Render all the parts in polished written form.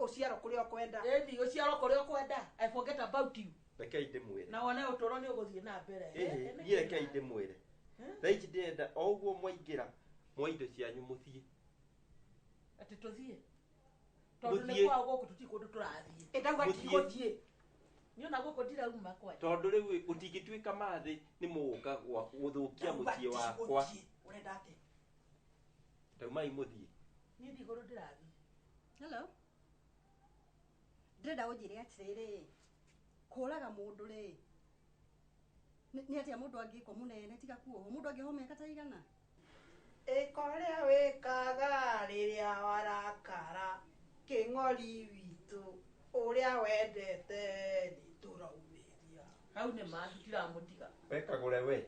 Ũciaro kũrĩa ũkwenda. Ĩni ũciaro kũrĩa ũkwenda. I forget about you. Rekei ndĩmwĩre. Na wone ũtũũro nĩ ũgũthiĩ na mbere. Ĩhĩ, niĩ rekei ndĩmwĩre. Thaa ici ndĩrenda o ũguo mwaingĩra mwoe indo cianyu mũthiĩ. Atĩ tũthiĩ. Tondũ nĩ Mũthiĩ. kwao gũkũ tũtirĩ kũndũ tũrathiĩ. Ĩ ndauga Mũthiĩ. ndigũthiĩ. Niĩ ona gũkũ ndirauma kwanja. Tondũ rĩu gũtingĩtuĩka mathĩ nĩ mũgũka gũthũkia Ndauga mũciĩ wakwa. ndigũthiĩ. Ũrenda atĩa? Taumai mũthiĩ. Niĩ ndirĩ kũndũ ndĩrathiĩ. Hello. Ndĩrenda ũnjĩre atĩrĩrĩ, kũraga mũndũ rĩ, nĩ atĩa mũndũ angĩkwo mũnene tiga kuohwo, mũndũ angĩohwo mĩaka ta igana? Ĩka ũrĩa wĩkaga rĩrĩa warakara, kĩng'ori witũ, ũrĩa wendete nĩ tũraumĩria. Hau nĩ ma tũtiramũtiga. We kagũre we.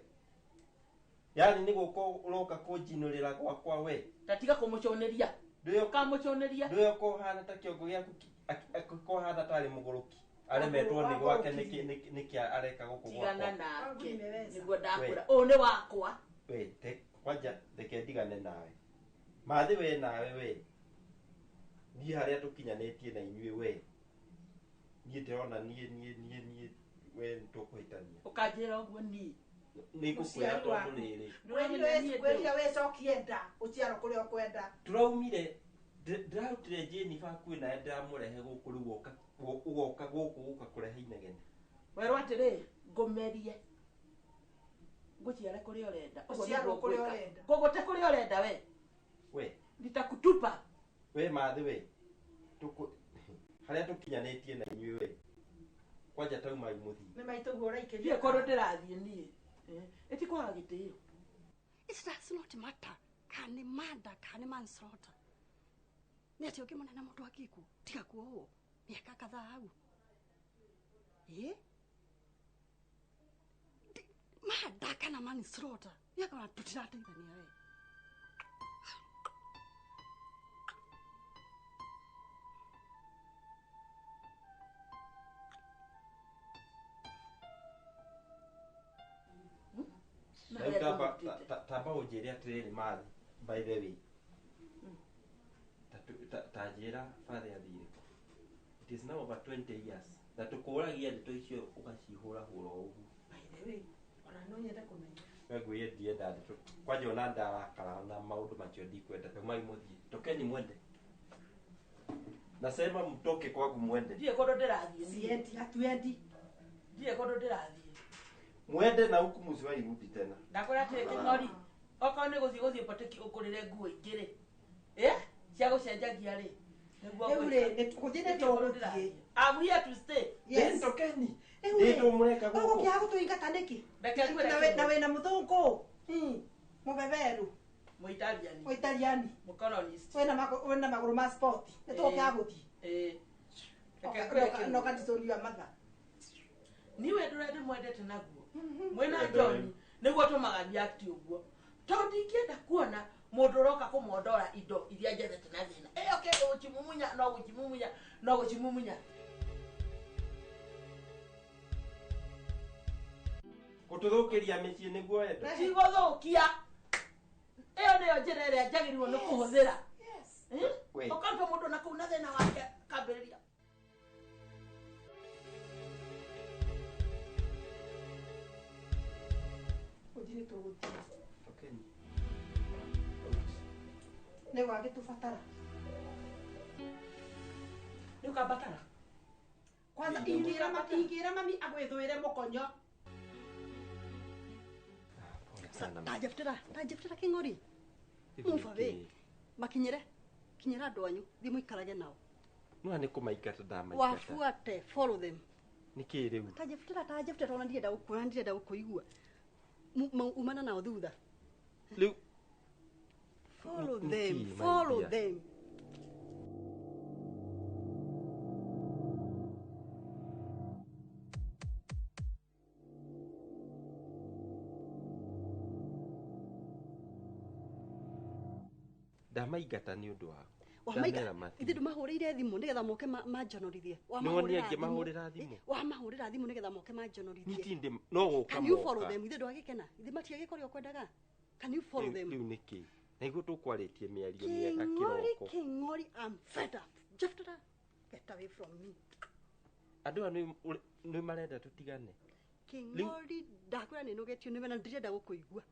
Yaani nĩ gũka ũroka kũnjinũrĩra gwakwa we. Ta tiga kũmũconeria. Ũkamũconeria. Ndũĩ ũhana ta kĩongo gĩaku kũhana tarĩ mũgũrũki. Aremetwo nĩ gwake nĩkĩ areka gũkũ Tigana gwakwa. nake. Nimeweza. Nĩguo ndakwĩra. Ũyũ nĩ wakwa. We, te, kwanja reke ndigane nawe. Mathĩ we nawe we. Niĩ harĩa tũkinyanĩtie na inyuĩ we. Niĩ ndĩrona niĩ niĩ niĩ niĩ we nĩtũkũhĩtania. Ũkanjĩra ũguo niĩ. Nĩngũkwĩra Mũciari tondũ waku. rĩrĩ. Wĩrire wĩcokie nda, ũciaro kũrĩa ũkwenda. Tũraumire ndĩrarutire Jennifer hakuhĩ nawe ndĩramũrehe gũkũ rĩu ũgoka gũkũ gũka kũrehe inegene. Werwo atĩrĩ, ngũmerie. Ngũciare kũrĩa ũrenda. Ũguo Ũciarwo nĩguo kũrĩa ngwĩka. ũrenda. Ngũgũte kũrĩa ũrenda we. We. Nitakutupa. We mathĩ we. Tũkũ harĩa tũkinyanĩtie na inyuĩ we. Kwanja taumai mũthiĩ. Nĩ maitũ guo ũraikĩria. Ndiĩ kũndũ ndĩrathiĩ niĩ. Ĩtikwaga gĩtĩo. It does not matter kana nĩ murder kana nĩ manslaughter. Nĩ atĩa ũngĩ mũnene mũndũ angĩkwo tiga kuohwo mĩaka kadhaa hau. Ĩ? Murder kana manslaughter. Mĩaka ona tũtirateithania we. Rĩu tamba ũnjĩre atĩrĩrĩ mathĩ, by the way. Ta njĩra father athire kũ? It is now over 20 years. Na tũkũragia ndeto icio ũgacihũrahũra o ũguo. By the way, ona no nyende kũmenya. We ngwĩre ndienda ndeto. Kwanja ona ndarakara na maũndũ macio ndikwenda. Taumai mũthiĩ. Tokeni mwende. Nasema mtoke kwangu mwende. Ndiĩ kũndũ ndĩrathiĩ niĩ. Siendi, hatuendi. Ndiĩ kũndũ ndĩrathiĩ. Mwende na huku msiwahi rudi tena. Ndakwĩra atĩrĩ kĩng'ori, okorwo nĩ gũthiĩ gũthiĩ botiki ũkũrĩre nguo ingĩ rĩ. Cia gũcenjagia rĩ. Nĩguo Rĩu rĩ, nĩ tũgũthiĩ nĩ tũgũthiĩ. I'm here to stay. Yes. Tokeni. Rĩu rĩ, Nĩ ndũmũreka gũkũ. Ũgũkĩaga gũtũingata nĩkĩ? Reke ngwĩre Na kĩmwe. wĩna mũthũngũ. Mũbeberu. Mũitaliani. Mũitaliani. Mũcolonist. Wĩna magũrũ ma sport. Nĩ tũgũkĩaga gũthiĩ. Reke ngwĩre kĩmwe. No kandiconi ya matha. Niĩ wendo ũrĩa ndĩmwendete naguo. Mwĩna John nĩguo tũmaga react ũguo. Tondũ ndingĩenda kuona mũndũ ũroka kũmondora indo iria njethete na thĩna. Okay, gũchimumunya, no gũchimumunya, no gũchimumunya. Gũtũthũkĩria mĩciĩ nĩguo wendo. Ti gũthũkia. Ĩyo nĩyo njĩra ĩrĩa njagĩrĩirwo nĩ kũhũthĩra. Yes. We. Ũkaruta mũndũ na kũu na thĩna wake akambĩrĩria. Gũthiĩ nĩ tũgũthiĩ. Tokeni. Nĩ gwagĩtũbatara. Nĩ ũkambatara. Kwanza ingĩra mami agwĩthũĩre mũkonyo. Tanjabutĩra kĩng'ori. Move away. Makinyĩre. Kinyĩra andũ anyu, thiĩ mũikarage nao. No nĩ kũmaingata ndamaingata. Wabuate, follow them. Nĩkĩ rĩu? Tanjabutĩra, tanjabutĩra ona ndirenda gũkuona, ndirenda gũkũigua. Umana nao thutha. Rĩu Follow Nĩkĩ, them, my follow dear? them. Ndamaingata nĩ ũndũ waku. Wamainga Ndamera mathiĩ. ithe ndũmahũrĩire thimũ nĩgetha moke manjonorithie. Nĩwonire ngĩmahũrĩra thimũ? Wamahũrĩra thimũ nĩgetha moke manjonorithie. Niĩ tindĩ no gũka Can you follow moka. them? Ithe ndwagĩkena. Ithe matiagĩka ũrĩa ũkwendaga. Can you follow them? Rĩu nĩkĩ? Na iguo tũkwarĩtie mĩario mĩega Kĩng'ori, kĩroko. kĩng'ori, I'm fed up. Jeff, Get away from me. Andũ aya nĩ marenda tũtigane. Kĩng'ori ndakwĩra nĩ nũgetio nĩwe na ndirenda gũkũigua.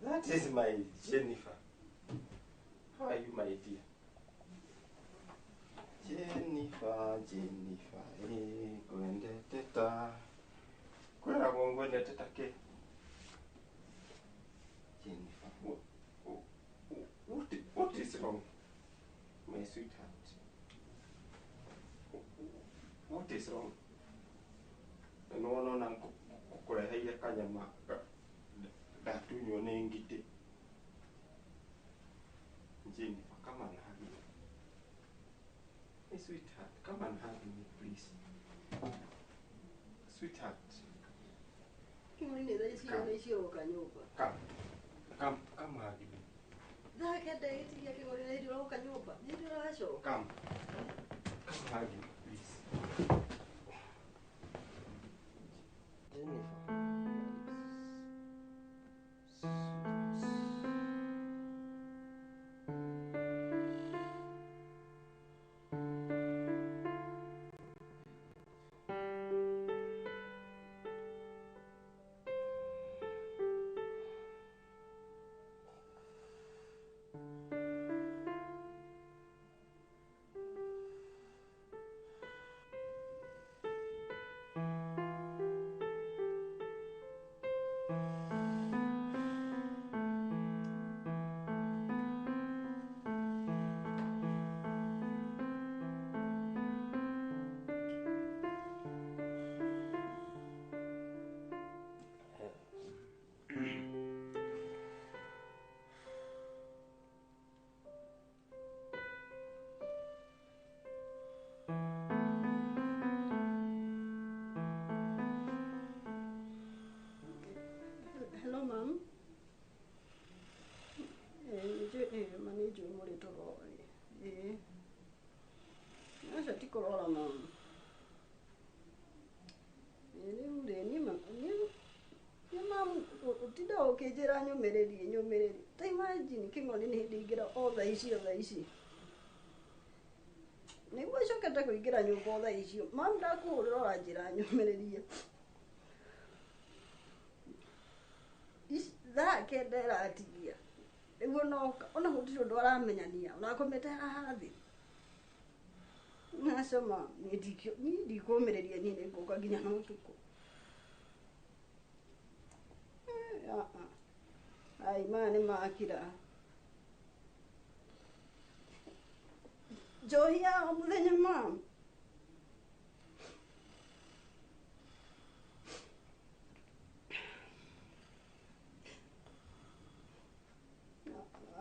That is my Jennifer. How are you, my dear? Jennifer, Jennifer, eh, kwendete ta. Kwĩragwo ngwendete ta kĩ? Jennifer, what is wrong, my sweetheart? What is wrong? Na nĩwona ona ngũkũreheire kanyama ndatunywo nĩ ngitĩ. Jennifer, come and hug me. Hey, sweetheart, come and hug me, please. Sweetheart. Kĩng'ori nĩ thaa ici nĩ icio nyũmba. Come. Come, come hug me. Thaa kenda ĩtigia kĩng'ori nĩ hĩndĩ ũroka nyũmba. Nĩ hĩndĩ ũracoka. Come. Come hug me, please. Jennifer. Hello, ma'am. Ma nĩ njũĩ mũrĩ toro ĩ. Aca ti kũrora ma'am. Rĩu rĩ niĩ ma'am ũtinda ũkĩnjĩra nyũmĩrĩrie nyũmĩrĩrie. Ta imagine kĩng'ori nĩ hĩndĩ ingĩra o thaa ici o thaa ici. Nĩguo icokete kũingĩra nyũmba o thaa icio. Ma'am ndakũhũrĩra ũranjĩra nyũmĩrĩrie. Thaa kenda ĩratigia. Nĩguo noka ona gũtirĩ ũndũ aramenyania ũrakomete haha thĩ. Aca ma niĩ ndikũmĩrĩria niĩ nĩngũka nginya na ũtukũ. Ai maya nĩ makira. Njohi ya o mũthenya ma'am.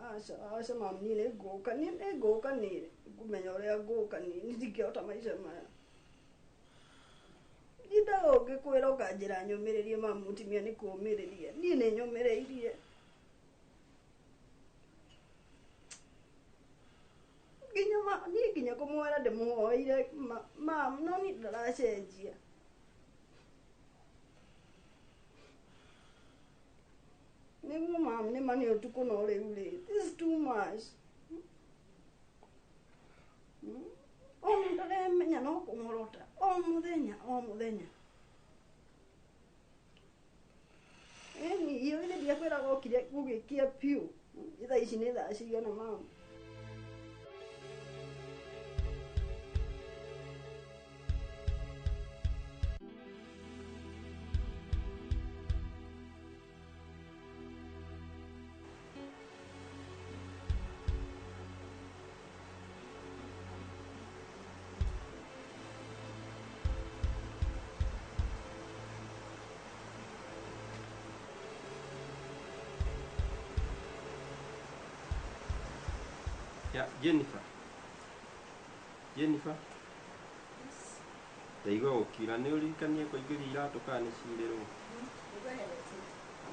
Aca aca ma'am niĩ nĩngũka niĩ nĩngũka niĩ ngũmenya ũrĩa ngũka niĩ ndingĩhota maica maya. Ndindaga ũngĩkwĩra ũkanjĩra nyũmĩrĩrie ma'am mũtumia nĩ kũũmĩrĩria. Niĩ nĩ nyũmĩrĩirie. Nginya niĩ nginya kũmũhoera ndĩmũhoeire ma'am no niĩ ndaracenjia. Nĩguo ma'am nĩ ma nĩ ũtukũ no rĩu rĩ this is too much. Ona ndaremenya no kũng'orota o mũthenya o mũthenya. Ĩni iyo githĩ ndiakwĩraga ũkire gũgĩkia biũ. Thaa ici nĩ thaa cigana ma'am? Ya Jennifer. Jennifer. Ndaigua gũkiura nĩ ũririkanie kũingĩria iratũ kana nĩ cirĩrwo.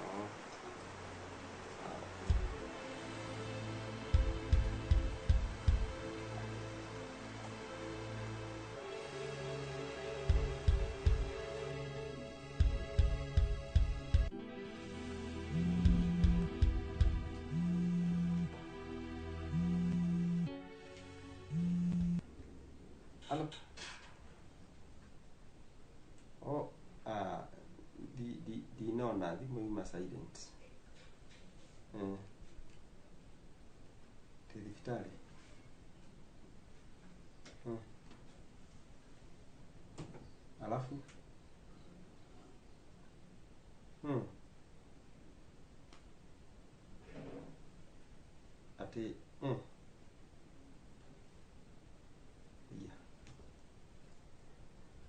Oh. Halo. Oh, di nona thimũ yuma silent. Eh. Ti thibitarĩ. Eh. Alafu? Ati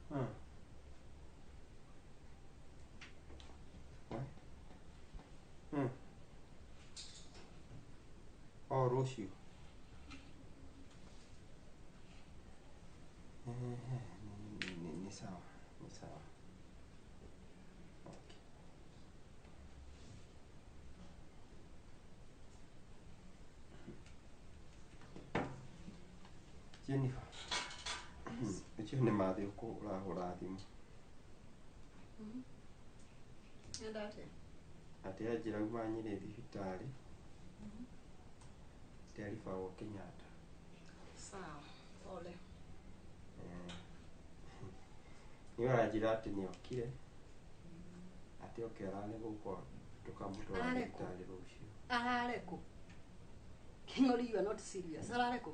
Yeah. What? Oh, rũciũ. Ni sawa, ni sawa. Okay. Jennifer. Ũcio nĩ mathĩ ũrahũra thimũ. Enda atĩa? Atĩ anjĩra uma Nyĩrĩ thibitarĩ. Ndĩaribagwo Kenyatta. Sawa, pole. Nĩ aranjĩra atĩ nĩokire. Atĩ oke arare gũkũ tũkamũtwara thibitarĩ rũciũ. Arare kũ? King'ori, you are not serious. Arare kũ?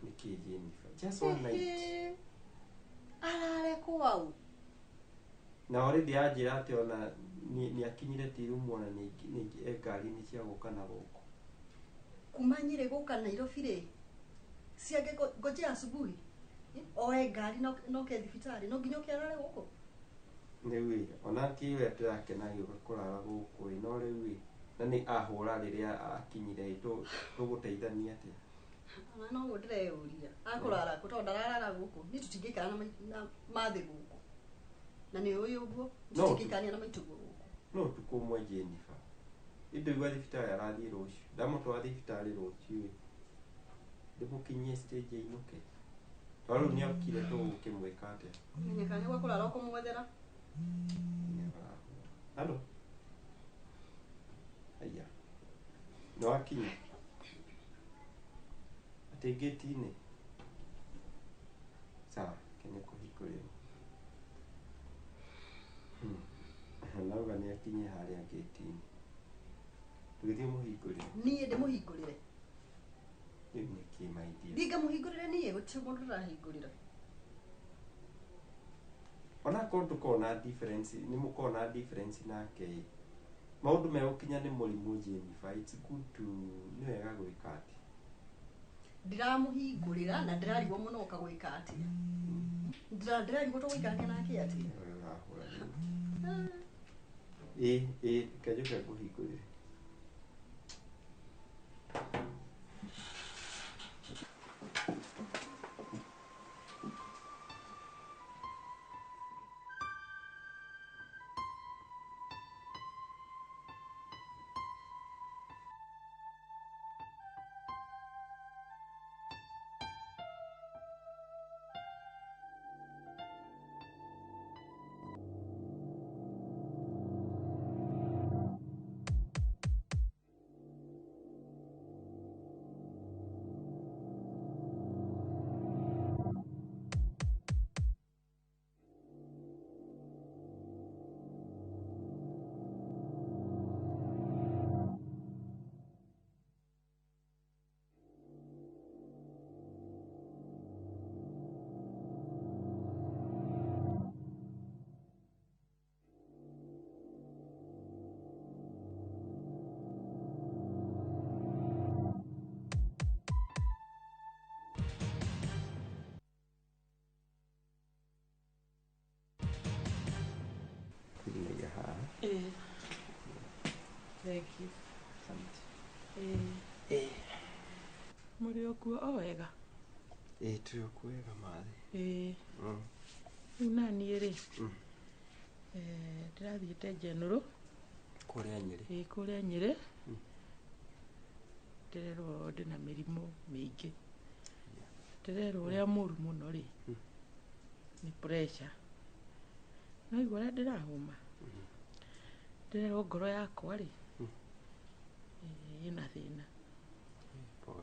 Nĩkĩ Jennifer? Just one night. Arare kũ au? Na already anjĩra atĩ ona nĩakinyire tirumu ona nĩ ngari-inĩ cia gũka na gũkũ. Kuma Nyĩrĩ gũka Nairobi rĩ, ciange ngojea asubuhi oe ngari noke thibitarĩ no nginya oke arare gũkũ. Rĩu ĩ ona ti we ndĩrakena agĩũka kũrara gũkũ ĩ no rĩu ĩ na nĩ ahũra rĩrĩa akinyire ĩ tũgũteithania atĩa? Ona noguo ndĩreyũria akũrara kũ tondũ ndararara gũkũ niĩ tũtingĩikara na mathĩ gũkũ na nĩ ũĩ ũguo tũtingĩikarania na maitũguo gũkũ. No ũtukũ ũmwe Jennifer. Indaigua thibitarĩ arathiĩ rũciũ ndamũtwara thibitarĩ rũciũ ĩ ndĩmũkinyie stage ainũke tondũ rĩu nĩokire tũgũkĩmwĩka atĩa? Menya kana nĩ gwa kũrara ũkũmwethera. Halo. Haiya. Nĩwakinya? Atĩ ngĩti-inĩ? Sawa, reke nĩkũhingũrĩre. Nauga nĩakinye harĩa ngĩti-inĩ. Ndũgĩthiĩ ũmũhingũrĩre. Niĩ ndĩmũhingũrĩre? Rĩu nĩkĩ my dear? Thiĩ ngamũhingũrĩre niĩ gũtirĩ mũndũ ndĩrahingũrĩra. Ona korwo ndũkona difference, nĩmũkona difference nake ĩ. Maũndũ megũkinya nĩ mũrimũ Jennifer, it's good to nĩ wega gwĩka atĩ. Ndiramũhingũrĩra na ndĩrarigwo mũno ũka gwĩka atĩa. Ndĩrarigwo tũgũikarania nake atĩa. Ũrahũra rĩu. Ĩ ĩ reke njũke ngũhingũrĩre. Thank you. Asante. Eh. Mũrĩ o kuo o wega? Ĩĩ tũrĩ o kuo wega mathĩ. Ĩĩ. Rĩu naniĩ rĩ, ndĩrathiĩte General. Kũrĩa Nyĩrĩ. Ĩĩ kũrĩa Nyĩrĩ. Ndĩrerwo ndĩna mĩrimũ mĩingĩ. Ndĩrerwo ũrĩa mũru mũno rĩ, nĩ pressure. No igua ũrĩa ndĩrahũma. Ndĩrerwo ngoro yakwa rĩ, ĩna thĩna.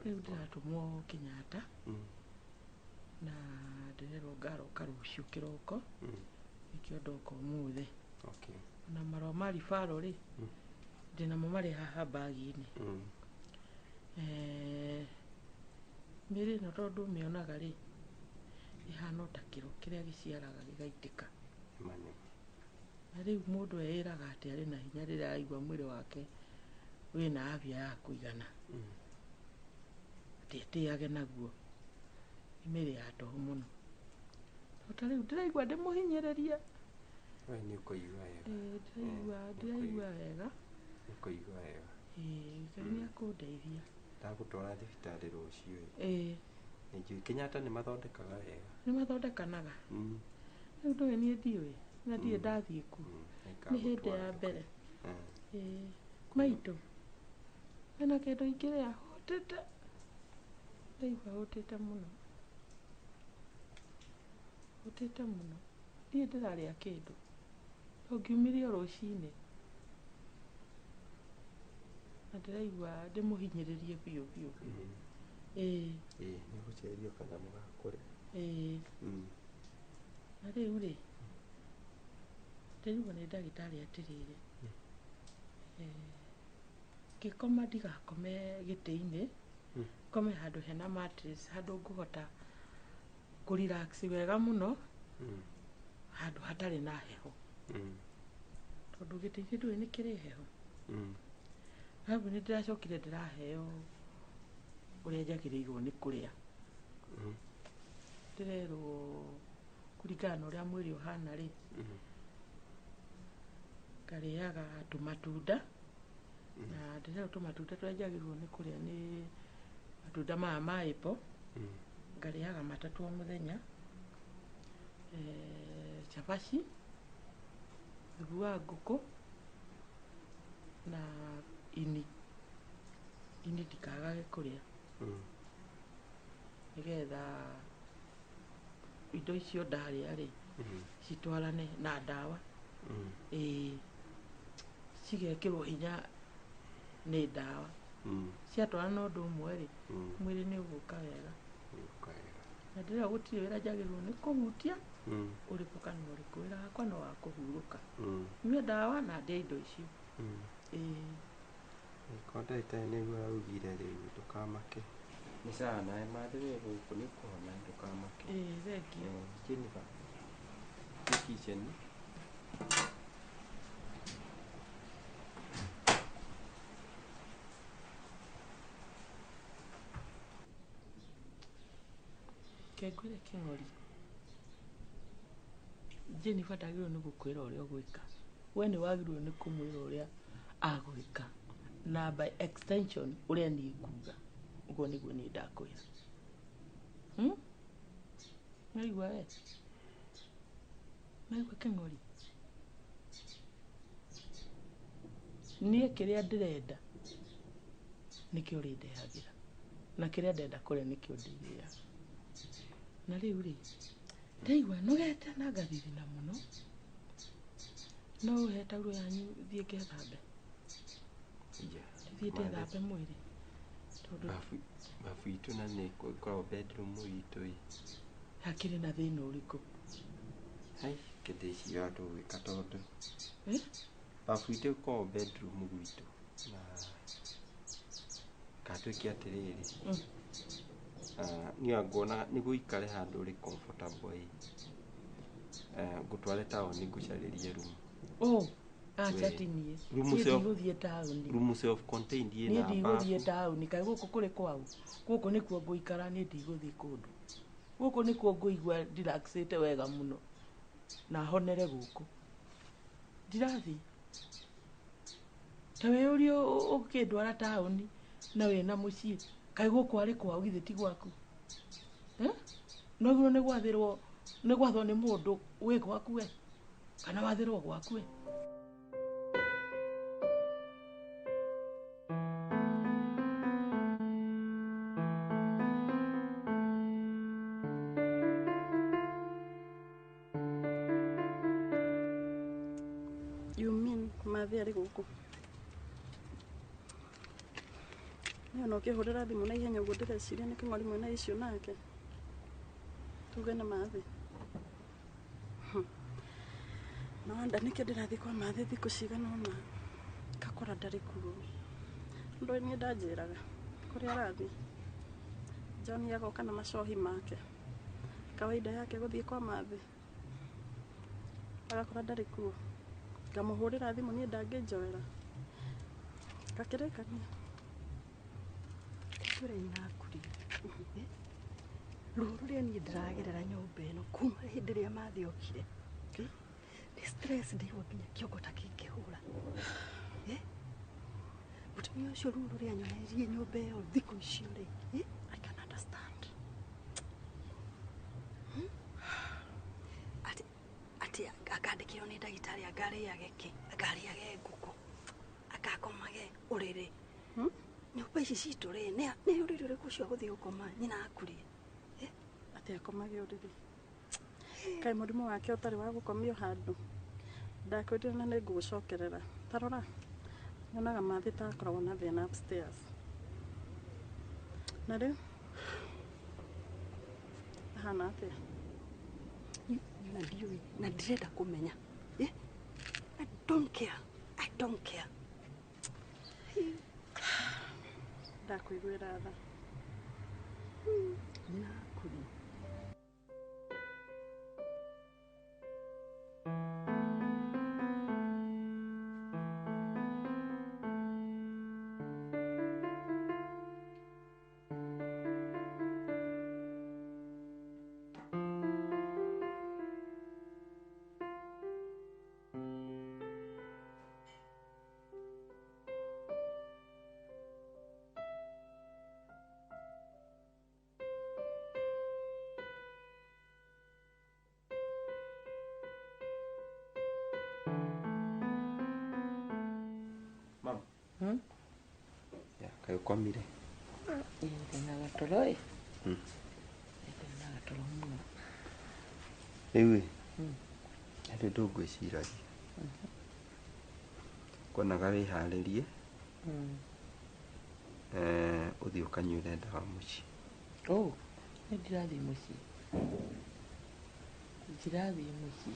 Rĩu ndĩratũmwo Kenyatta. Na ndĩrerwo ngaroka rũciũ kĩroko. Nĩkĩo ndoka ũmũthĩ. Okay. Na marũa ma referral rĩ, ndĩnamo marĩ haha mbagi-inĩ. Mĩĩrĩ ĩno tondũ ũmĩonaga rĩ, ĩhana o ta kĩro kĩrĩa gĩciaraga gĩgaitĩka. Na rĩu mũndũ eĩraga atĩ arĩ na hinya rĩrĩa araigua mwĩrĩ wake wĩna afya ya kũigana. Atĩ etĩage naguo. Nĩ mĩĩrĩ ya tũhũ mũno. No ta rĩu ndĩraigua ndĩmũhinyĩrĩrie. We nĩ ũkũigua wega. Ndĩraigua wega. Nĩ ũkũigua wega. Ĩĩ, Ngai nĩ akũndeithia. Ndagũtwara thibitarĩ rũciũ. Ĩĩ. Nĩ njũĩ Kenyatta nĩ mathondekaga wega. Nĩ mathondekanaga. Rĩu ndũĩ niĩ ndiũĩ na ndirĩ ndathiĩ kuo. Nĩ hĩndĩ ya mbere. Ĩĩ. Maitũ, hena kĩndũ ingĩrĩa hũtĩte. Ndaigua hũtĩte mũno. Hũtĩte mũno. Ndirĩ ndĩrarĩa kĩndũ. To ngiumire o rũcinĩ. Na ndĩraigua ndĩmũhinyĩrĩrie biũ biũ biũ. Ĩĩ. Ĩĩ, nĩ ũgũcerio kanyamũ ga kũrĩa. Ĩĩ. Na rĩu rĩ, ndĩrigwo nĩ ndagĩtarĩ atĩrĩrĩ, ngĩkoma ndigakome gĩtĩ-inĩ, ngome handũ hena mattress, handũ ngũhota kũ relax wega mũno, handũ hatarĩ na heho. Tondũ gĩtĩ-inĩ ndũĩ nĩ kĩrĩ heho. Arabu nĩ ndĩracokire ndĩraheo ũrĩa njagĩrĩirwo nĩ kũrĩa. Ndĩrerwo kũringana na ũrĩa mwĩrĩ ũhana rĩ, ngarĩaga tũmatunda, na ndĩrerwo tũmatunda tũrĩa njagĩrĩirwo nĩ kũrĩa nĩ matunda maya ma apple, ngarĩaga matatũ o mũthenya, cabaci, thubu wa ngũkũ, na ini. Ini ndikagage kũrĩa. Nĩgetha indo icio ndarĩa rĩ, citwarane na ndawa. Ĩĩ, cigekĩrwo hinya nĩ ndawa. Ciatwarana ũndũ ũmwe rĩ, mwĩrĩ nĩ ũgũka wega. Na ndĩrerwo gũtirĩ wĩra njagĩrĩirwo nĩ kũhutia, ũrĩkũ kana ũrĩkũ. Wĩra wakwa no wa kũhurũka. Nyue ndawa na ndĩe indo icio. Ĩĩ. Ko ndagĩtarĩ nĩguo araugire rĩu ndũkamake. Nĩ sawa nawe mathĩ wĩ gũkũ nĩ ũkũhona ndũkamake. Ĩĩ, thengiũ. Jennifer, nĩ kitchen. Kengwĩre kĩng'ori. Jennifer ndagĩrĩirwo nĩ gũkwĩra ũrĩa ũgwĩka. We nĩ wagĩrĩirwo nĩ kũmwĩra ũrĩa agwĩka. Na by extension ũrĩa niĩ nguga. Ũguo nĩguo niĩ ndakwĩra. Nĩwaigua we? Nĩwaigua kĩng'ori? Niĩ kĩrĩa ndĩrenda nĩkĩo ũrĩndehagĩra. Na kĩrĩa ndĩrenda kũrĩa nĩkĩo ndĩrĩaga. Na rĩu rĩ, ndaigua nogete na ngathithina mũno. No ũhe taurũ yanyu thiĩ ngethambe. Thiĩ ndethambe mwĩrĩ. Tondũ Babu itũ na nĩ ĩkoragwo bedroom itũ ĩ. Hakĩrĩ na thĩna ũrĩkũ? Hai, kĩndĩciria tũgwĩka tondũ babu itũ ĩkoragwo bedroom gwitũ na katwĩke atĩrĩrĩ. Niĩ nguona nĩguo ũikare handũ ũrĩ comfortable ĩ, ngũtware taũni ngũcarĩrie room. Oh, acha ti niĩ. Room Niĩ self ndigũthiĩ taũni. Room self contained Niĩ ĩna ndigũthiĩ bafu. taũni. Kaĩ gũkũ kũrĩ kwao? Gũkũ nĩkuo ngũikara, niĩ ndigũthiĩ kũndũ. Gũkũ nĩkuo ngũigua relaxĩte wega mũno. Na honere gũkũ. Ndirathiĩ. Ta wĩyũrie ũkĩndwara taũni na wĩna mũciĩ. Kaĩ gũkũ arĩ kwao githĩ ti gwaku? No guo nĩ gwathĩrwo nĩ gwathwo nĩ mũndũ wĩ gwaku we kana wathĩrwo gwaku we. You mean mathi arĩ gũkũ? Nĩ ona ũkĩhũrĩra thimũ na ihenya ũguo ndĩreciria nĩ kĩng'ori mwena icio nake. Tuge nĩ mathi. No anda nĩkĩo ndĩrathiĩ kwa mathi thikũ cigana ũna ngakora ndarĩ kuo. Ndũĩ niĩ ndanjĩraga kũrĩa arathiĩ. John agoka na macohi make. Kawaida yake gũthiĩ kwa mathi. Agakora ndarĩ kuo. Ngamũhũrĩra thimũ niĩ ndangĩnjoera. Ngakĩrĩkania. Twĩre nyina akurie. Ruo rũrĩa niĩ ndĩragerera nyũmba ĩno kuma hĩndĩ ĩrĩa mathi okire. Nĩ stress ndaigua nginya kĩongo ta kĩngĩhũra. Mũtumia ũcio ruo rũrĩa anyonereirie nyũmba ĩyo thikũ icio rĩ. I can understand. Atĩ akandĩkĩrwo nĩ ndagĩtarĩ angarĩage kĩ, angarĩage ngũkũ, akakomage ũrĩrĩ. Nyũmba ici citũ rĩ, nĩ ũrĩrĩ ũrĩkũ ũcio agũthiĩ gũkoma nyina akurie? Atĩ akomage ũrĩrĩ. Kaĩ mũrimũ wake ũtarĩ wa gũkomio handũ. Ndakwĩrire na nĩ ngũgũcokerera. Ta rora, nyonaga mathi ta akoragwo na thĩna upstairs. Na rĩu ahana atĩa? Na ndiũĩ, na ndirenda kũmenya. I don't care. I don't care. Ndakwĩiguĩra tha. Nyina akurie. Mam. Ya, kaĩ ũkomire? Ndĩna gatoro ĩ. Ndĩna gatoro mũno. Rĩu ĩ, harĩ ũndũ ngwĩciragia. Nguonaga wĩharĩrie ũthiĩ ũkanyuĩre ndawa mũciĩ. Oh, nĩ ndirathiĩ mũciĩ. Ndirathiĩ mũciĩ.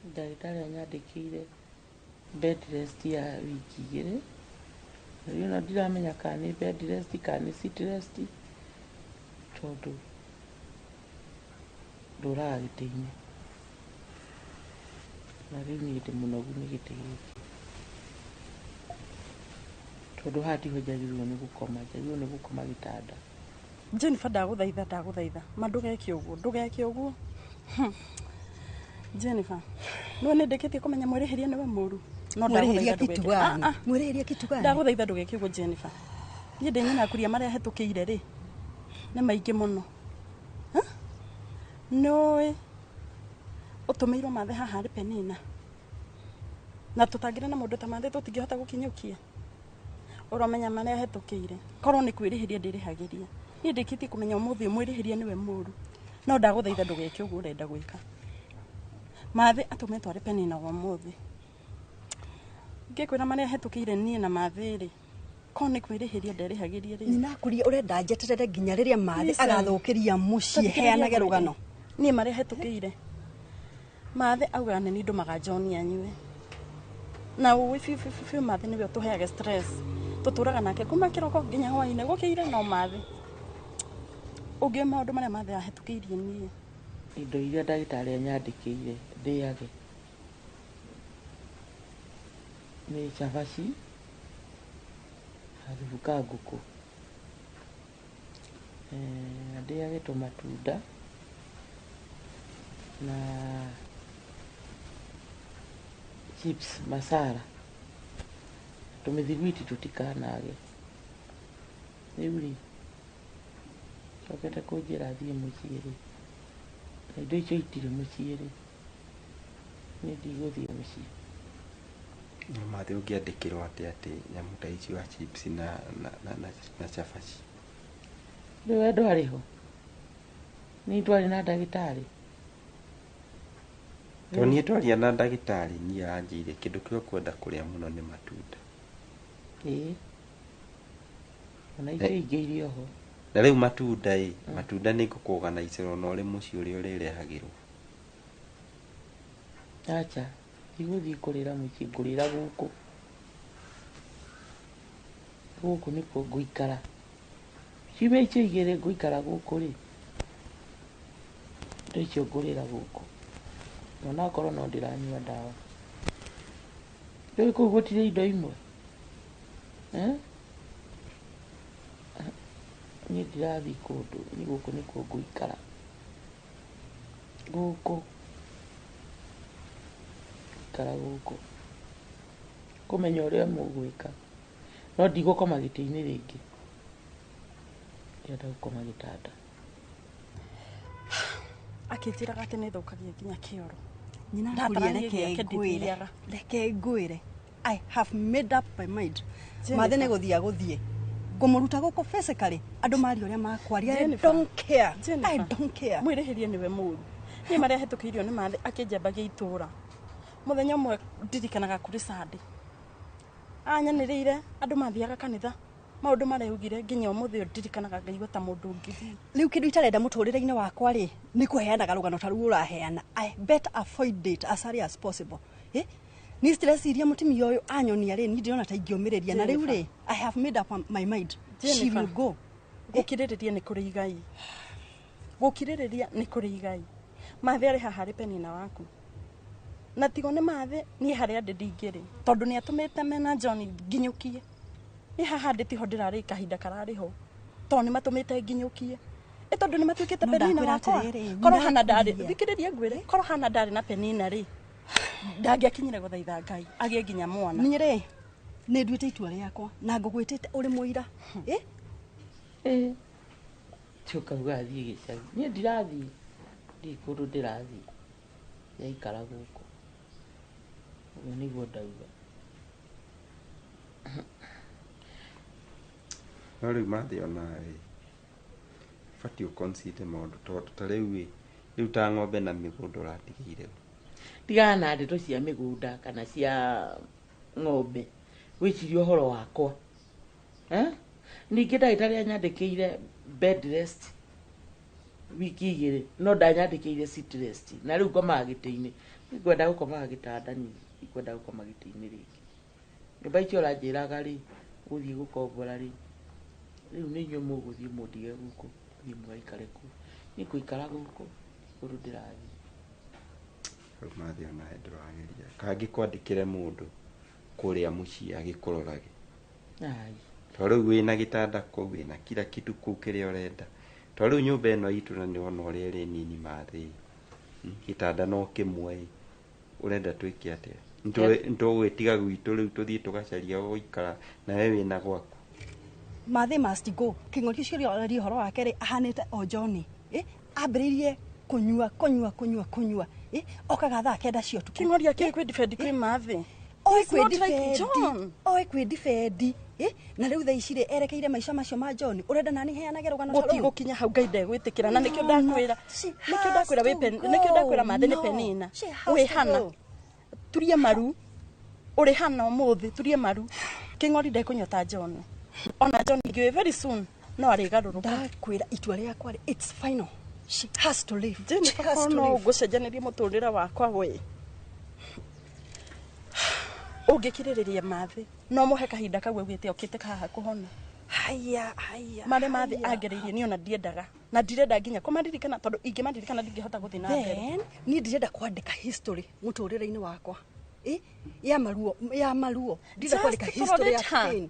Ndagĩtarĩ anyandĩkĩire bed rest ya wiki igĩrĩ. Rĩu ona ndiramenya kana nĩ bed rest kana nĩ sit rest tondũ ndũraga gĩtĩ-inĩ. Na rĩu niĩ ndĩ mũnogu nĩ gĩtĩ gĩkĩ. Tondũ haha tiho njagĩrĩirwo nĩ gũkoma, njagĩrĩirwo nĩ gũkoma gĩtanda. Jennifer ndagũthaitha ndagũthaitha ma ndũgeke ũguo ndũgeke ũguo. Jennifer nĩwe nĩ ndĩkĩtie kũmenya mwĩrĩhĩria nĩwe mũru. No Mwĩrĩhĩria ndagũthaitha ndũgeke. kitugani. Mwĩrĩhĩria kitugani. Ndagũthaitha ndũgeke ũguo Jennifer. Niĩ ndĩ nyina akuria marĩa hetũkĩire rĩ nĩ maingĩ mũno. Nĩũĩ ũtũmĩirwo mathe haha harĩ Penina. Na tũtangĩrĩ na mũndũ ta mathe tũtingĩhota gũkinyũkia. Ũramenya marĩa hetũkĩire. Korwo nĩ kwĩrĩhĩria ndĩrĩhagĩria. Niĩ ndĩkĩtie kũmenya ũmũthĩ mwĩrĩhĩria nĩwe mũru. No ndagũthaitha ndũgeke ũguo ũrenda gwĩka. Mathe atũmĩtwo harĩ Penina ũmũthĩ. Ngĩkwĩra marĩa hetũkĩire niĩ na mathe rĩ, korwo nĩ kwĩrĩhĩria nderĩhagĩria rĩ. Nyina akurie ũrenda njeterere nginya rĩrĩa mathi Listen. agathũkĩria mũciĩ Tathikĩrĩria heanage ngwĩre. rũgano. Niĩ marĩa hetũkĩire. Mathe augaga nĩ niĩ ndũmaga John anyue. Na ũĩ biũ biũ biũ mathe nĩwe ũtũheaga stress. Tũtũraga nake kuma kĩroko nginya hwaĩ-inĩ gũkĩire no mathe. Ũngĩ maũndũ marĩa mathe ahetũkĩirie niĩ. Indo iria ndagĩtarĩ anyandĩkĩire ndĩage nĩ cabaci, gathubu ka ngũkũ, ndĩage tũmatunda na chips masala, tũmĩthiguiti tũtikanage. Rĩu rĩ, cokete kũnjĩra thiĩ mũciĩ rĩ, na indo icio itirĩ mũciĩ rĩ, niĩ ndigũthiĩ mũciĩ. No mathĩ ũngĩandĩkĩrwo atĩ atĩ nyamũ ta icio wa chips na cabaci. Rĩu we ndwarĩ ho? Niĩ ndwarĩ na ndagĩtarĩ. To niĩ twaria na ndagĩtarĩ niĩ aranjĩire kĩndũ kĩrĩa ũkwenda kũrĩa mũno nĩ matunda. Ĩĩ. Ona icio ingĩ irĩ oho. Na rĩu matunda ĩ, matunda nĩ ngũkũganaicĩrwo na ũrĩ mũciĩ ũrĩa ũrĩrehagĩrwo. Acha, ndigũthiĩ kũrĩra mũciĩ, ngũrĩra gũkũ. Gũkũ nĩkuo ngũikara. Ciumia icio igĩrĩ ngũikara gũkũ rĩ, indo icio ngũrĩra gũkũ. Ona okorwo no ndĩranyua ndawa. Rĩu kũu gũtirĩ indo imwe? Eh? Niĩ ndirathiĩ kũndũ, niĩ gũkũ nĩkuo ngũikara. Gũkũ. Ikara gũkũ. Kũmenya ũrĩa mũgwĩka. No ndigũkoma gĩtĩ-inĩ rĩngĩ. Ndĩrenda gũkoma gĩtanda. Akĩnjĩraga atĩ nĩ thũkagia nginya kĩoro. Nyina Ndatarania akuria reke gĩake ngwĩre. ndithiaga. Reke ngwĩre. I have made up my mind. Jennifer. Mathe nĩ gũthiĩ agũthiĩ. Ngũmũruta gũkũ physically. Andũ maria ũrĩa makwaria. I Jennifer. don't care. I Jennifer. don't care. Mwĩrĩhĩrie nĩwe mũru. Niĩ marĩa hetũkĩirio nĩ mathĩ akĩnjambagia itũra. Mũthenya ũmwe ndirikanaga kũrĩ Sunday. Anyanĩrĩire andũ mathiaga kanitha. Maũndũ mareugire nginya ũmũthĩ ũyũ ndirikanaga ngaigua ta mũndũ ũngĩ. Rĩu kĩndũ itarenda mũtũrĩre-inĩ wakwa rĩ nĩ kũheanaga rũgano ta rũu ũraheana. I better avoid it as early as possible. Eh? Ni stress iria mũtumia ũyũ anyonia rĩ niĩ ndĩrona ta ingĩũmĩrĩria na rĩu rĩ I have made up my mind. She Jennifer. will go. Gũkirĩrĩria nĩ kũrĩ igai. Gũkirĩrĩria nĩ kũrĩ igai. Mathĩ arĩ haha harĩ Penina waku. Na tigo nĩ mathĩ niĩ harĩa ndĩ ndingĩrĩ tondũ nĩ atũmĩte mena John nginyũkie. Niĩ haha ndĩ tiho ndĩrarĩ kahinda kararĩ ho tondũ nĩ matũmĩte nginyũkie. Ĩ tondũ nĩ matuĩkĩte No Penina ndakwĩra wakwa. atĩrĩrĩ, Korwo hana ndarĩ ndakuria. thikĩrĩria ngwĩre korwo hana ndarĩ na Penina rĩ ndangĩakinyire gũthaitha Ngai agĩe nginya mwana. Niĩ rĩ nĩ nduĩte itua rĩakwa na ngũgwĩtĩte ũrĩ mũira. Eh? Ĩĩ. Ũkauga thiĩ gĩcagi. Niĩ ndirathiĩ. Ndirĩ kũndũ ndĩrathiĩ. Ndĩraikara gũkũ. Ũguo nĩguo ndauga. No rĩu mathĩ onawe ũbatiĩ ũ consider maũndũ tondũ ta rĩu ĩ, rĩu ta ng'ombe na mĩgũnda ũratigĩire ũ. Tigana na ndeto cia mĩgũnda kana cia ng'ombe. Wĩcirie ũhoro wakwa. Eh? Ningĩ ndagĩtarĩ anyandĩkĩire bed rest wiki igĩrĩ no ndanyandĩkĩire sit rest na rĩu ngomaga gĩtĩ-inĩ. Nĩngwenda gũkomaga gĩtanda niĩ, ndikwenda gũkoma gĩtĩ-inĩ rĩngĩ. Nyũmba icio ũranjĩraga rĩ, ũgũthiĩ gũkombora rĩ, rĩu nĩ inyuĩ mũgũthiĩ mũndige gũkũ, mũthiĩ mũgaikare kũu. Niĩ ngũikara gũkũ, kũndũ ndĩrathiĩ. Rĩu mathĩ onawe ndũrageria. Kangĩkwandĩkĩre mũndũ kũrĩa mũciĩ agĩkũrorage. Ai. To rĩu wĩna gĩtanda kũu wĩna kila kitu kũu kĩrĩa ũrenda. To rĩu nyũmba ĩno itũ na nĩwona ũrĩa ĩrĩ nini mathĩ. Gĩtanda no kĩmwe ĩ. Ũrenda twĩke atĩa? Nĩtũgwĩtiga gwitũ rĩu tũthiĩ tũgacaria gũikara nawe wĩna gwaku. Mathe must go. Kĩng'ori ũcio ũrĩa ũraria ũhoro wake rĩ ahanĩte o Johnny. Eh? Ambĩrĩirie kũnyua kũnyua kũnyua kũnyua. Eh? Okaga thaa kenda cia ũtukũ. Kĩng'ori akĩrĩ kwĩ defend kwĩ mathĩ. Oĩ It's not like kwĩ John. oĩ kwĩ defend. Eh? Na rĩu thaa ici rĩ erekeire maica macio ma John. Ũrenda nani heanage rũgano ta rũu? Gũtigũkinya hau Ngai ndegwĩtĩkĩra na nĩkĩo No, no. ndakwĩra She nĩkĩo has ndakwĩra wĩ to Pen- go. nĩkĩo ndakwĩra mathĩ nĩ No. Penina. She has Wĩ to hana go. turie maru ũrĩ hana ũmũthĩ turie maru kĩng'ori ndekũnyua ta John. Ona John ngĩũĩ very soon no arĩgarũrũka. Ndakwĩra itua rĩakwa rĩ it's final. She has to leave. She Jennifer has korwo to no leave. ngũcenjanĩrie mũtũrĩre wakwa we ũngĩkirĩrĩria mathĩ no mũhe kahinda kau augĩte okĩte haha kũhona. Haya, haya. Marĩa mathĩ haya. angereirie niĩ ona ndiendaga na ndirenda nginya kũmaririkana tondũ ingĩmaririkana ndingĩhota gũthiĩ na mbere. Then niĩ ndirenda kwandĩka history mũtũrĩre-inĩ wakwa. Eh? Ya maruo, ya maruo. Ndirenda Just kwandĩka history ya let her. pain.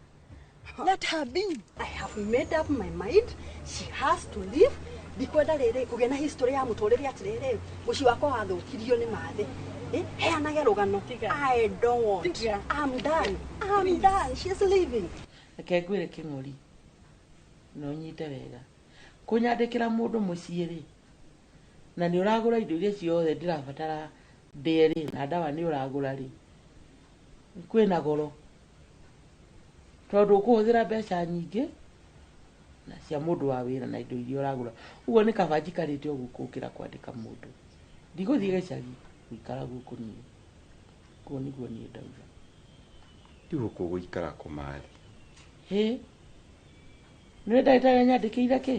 Let her be. I have made up my mind. She has to leave. Ndikwenda rĩrĩ kũgĩa na history ya mũtũrĩre atĩrĩrĩ mũciĩ wakwa wathũkirio nĩ mathĩ. Eh? Heanage rũgano. Tiga. I don't want. Tiga. I'm done. I'm done. She's leaving. Reke ngwĩre kĩng'ori. Na ũnyite wega. Kũnyandĩkĩra mũndũ mũciĩ rĩ, na nĩ ũragũra indo iria ciothe ndĩrabatara ndĩe rĩ, na ndawa nĩ ũragũra rĩ, kwĩna goro. Tondũ ũkũhũthĩra mbeca nyingĩ na cia mũndũ wa wĩra na indo iria ũragũra. Ũguo nĩ kaba njikarĩte o gũkũ gũkĩra kwandĩka mũndũ. Ndigũthiĩ gĩcagi, gũikara gũkũ niĩ. Ũguo nĩguo niĩ ndauga. Rĩu ũkũgũikara kũ Mathi? Hĩ, nĩ ndagĩtarĩ anyandĩkĩire kĩ?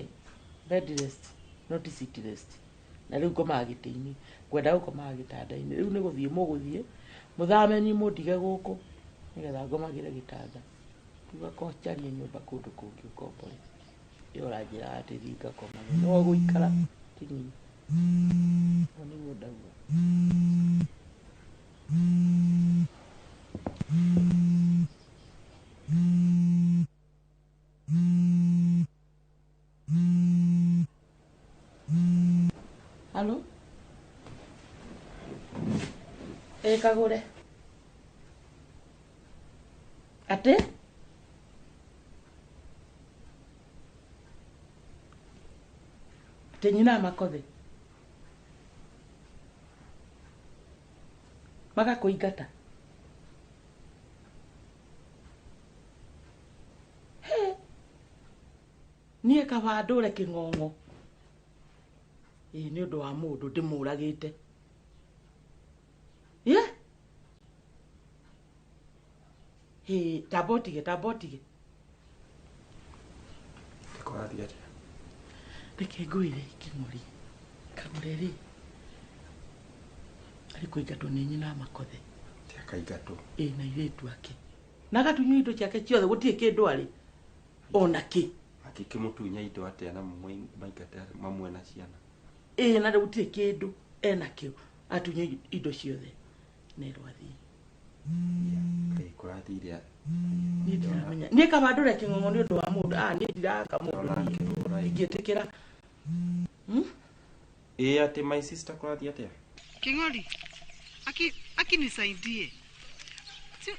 Bed rest, not seat rest. Na rĩu ngomaga gĩtĩ-inĩ, ngwenda gũkomaga gĩtanda-inĩ. Rĩu nĩ gũthiĩ mũgũthiĩ, mũthame niĩ mũndige gũkũ, nĩgetha ngomagĩre gĩtanda. Rĩu njarie nyũmba kũndũ kũngĩ ũkombore. Ĩyo ũranjĩra atĩ thiĩ ngakomage. No gũikara ti niĩ. Ũguo nĩguo ndauga. Halo? Ĩ Kagũre. Atĩ? Atĩ nyina Makothe? Magakũingata? Hĩ! Niĩ kaba ndũre kĩng'ong'o. Ĩ nĩ ũndũ wa mũndũ ndĩmũragĩte. Ye? Hĩ, tamba ũtige, tamba ũtige. Kũrathiĩ atĩa? Reke ngwĩre Kĩng'ori, Kagũre rĩ, arĩ kũingatwo nĩ nyina Makothe. Ti akaingatwo. Ĩ na airĩtu ake. Na agatunywo indo ciake ciothe, gũtirĩ kĩndũ arĩ. Ona kĩ. Angĩkĩmũtunya indo atĩa na maingate mamwe na ciana? Ĩ na rĩu gũtirĩ kĩndũ enakĩo, atunywo indo ciothe. Nerwo athiĩ. Kaĩ kũrathire Niĩ ndiramenya. Niĩ kaba ndũre kĩng'ong'o nĩ ũndũ wa mũndũ. Ah, niĩ ndiraka mũndũ niĩ. Ingĩtĩkĩra. Ĩ atĩ my sister kũrathiĩ atĩa? King'ori, akinisaidie. Si,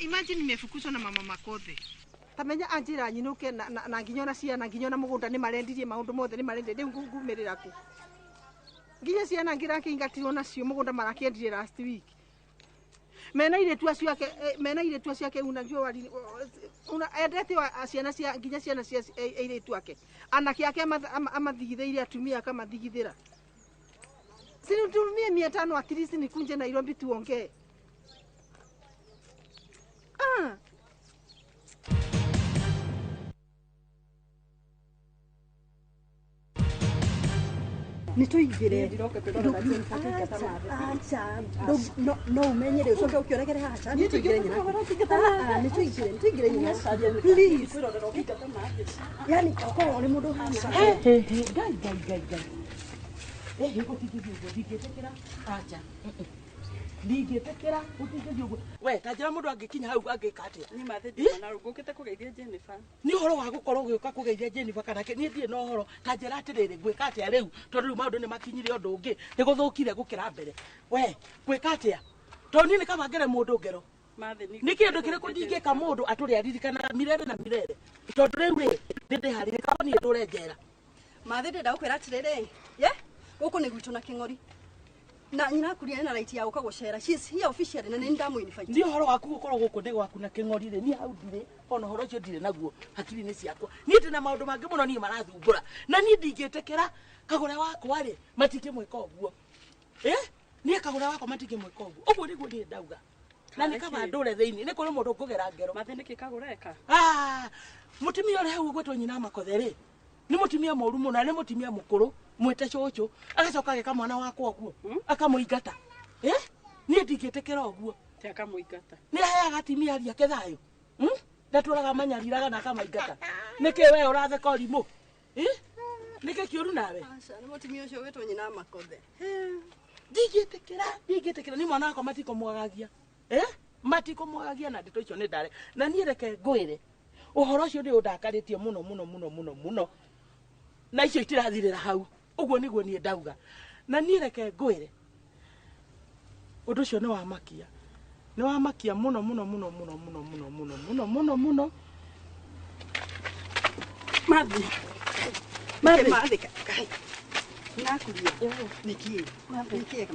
imagine nimefukuzwa na mama Makothe. Tamenya anjira nyinuke na nginya ona ciana nginya ona mugunda ni marendirie maundu mothe ni marendirie riu ngumirira ku. Nginya ciana ngirakiingatirwo nacio mugunda marakiendirie last week. Mena iretu acio ake, mena iretu acio ake unajua wali una endete ciana cia nginya ciana cia iretu ake. Anake ake amathigithĩire atumia akamathigithĩra. Sinitumie 500 at least nikunje Nairobi tuongee. Ah. Nĩ tũingĩre. Acha, no umenyere ucoke ũkĩoregere haha. Acha, nĩ tũingĩre nyina. Nĩ tũingĩre, nĩ tũingĩre nyina. Please. Yani korwo ũrĩ mũndũ ũhana. He, he, ngai, ngai, ngai, ngai. Ĩ gũtingĩthiĩ ũguo, ndingĩtĩkĩra. Acha. Ndingĩtĩkĩra, gũtingĩthiĩ ũguo. We, ta njĩra mũndũ angĩkinya hau angĩka atĩa? Niĩ Mathĩ ndirĩ na ngũkĩte kũgeithia Jennifer. Nĩ ũhoro wa gũkorwo ũgĩũka kũgeithia Jennifer kana kĩ, niĩ ndirĩ na ũhoro. Ta njĩra atĩrĩrĩ, ngwĩka atĩa rĩu? Tondũ rĩu maũndũ nĩ makinyire ũndũ ũngĩ, nĩ gũthũkire gũkĩra mbere. We, ngwĩka atĩa? Tondũ niĩ nĩ kaba ngere mũndũ ngero. Mathĩ nĩ Nĩ kĩndũ kĩrĩkũ ndingĩka mũndũ atũre aririkanaga mirere na mirere? Tondũ rĩu rĩ, nĩ ndĩharĩrie kaba niĩ ndũre njera. Mathĩ ndĩrenda gũkwĩra atĩrĩrĩ, ye, gũkũ nĩ gwitũ na Kĩng'ori. Na nyina akuria na right ya gũka gũcera. She is here officially na nĩ ndamũ-invite. Nĩ ũhoro waku gũkorwo gũkũ nĩ gwaku na Kĩng'ori rĩ, niĩ hau ndirĩ, ona ũhoro ũcio ndirĩ naguo hakiri-inĩ ciakwa. Niĩ ndĩna maũndũ mangĩ mũno niĩ marathumbũra. Na niĩ ndingĩtĩkĩra Kagũre wakwa rĩ, matingĩmwĩka ũguo. Niĩ Kagũre wakwa matingĩmwĩka ũguo. Ũguo nĩguo niĩ ndauga. Na nĩ kaba ndũre thĩinĩ, nĩ kũrĩ mũndũ ngũgera ngero. Mathĩ nĩkĩ Kagũre eka? Ah, mũtumia ũrĩa hau ũgwĩtwo nyina Makothe rĩ, nĩ mũtumia mũũru mũno, na nĩ mũtumia mũkũrũ, mwĩte cũcũ, agacoka ageka mwana wakwa ũguo, akamũingata. Niĩ ndingĩtĩkĩra ũguo. Ti akamũingata. Nĩ aheaga atumia aria ake thayũ. Ndatũraga manyariraga na akamaingata. Nĩkĩ we ũratheka ũrimũ? Nĩkĩ kĩũru nawe? Aca, nĩ mũtumia ũcio ũgwĩtwo nyina Makothe. Ndingĩtĩkĩra, ndingĩtĩkĩra, nĩ mwana wakwa matikũmwagagia. Matikũmwagagia na ndeto icio nĩ ndare. Na niĩ reke ngwĩre, ũhoro ũcio nĩ ũndakarĩtie mũno mũno mũno mũno mũno. Na icio itirathirĩra hau. Ũguo nĩguo niĩ ndauga. Na niĩ reke ngwĩre, ũndũ ũcio nĩ wa makia. Nĩ wa makia mũno mũno mũno mũno mũno mũno mũno mũno mũno mũno. Mathi. Mathi. Mathi kai. Nakuria. Niki. Niki.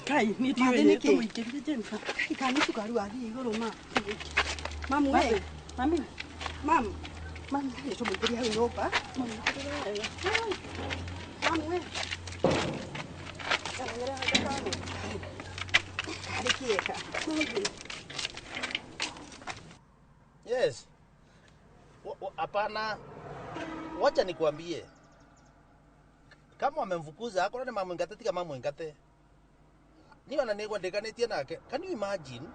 Kai, ni Mathi niki. Tumuikĩrie Jennifer. Kai kana cukari wathiĩ igũrũ ma. Mamu we. Mami. Mamu. Mamu nĩ tũmũingĩrie hau nyũmba. Mamu we. Karĩ kĩeka. Yes. Hapana. Wacha nikuambie. Kama wamemfukuza akorwo nĩ mamũingate tiga mamũingate. Niĩ ona nĩngwa ndĩkanĩtie nake. Can you imagine?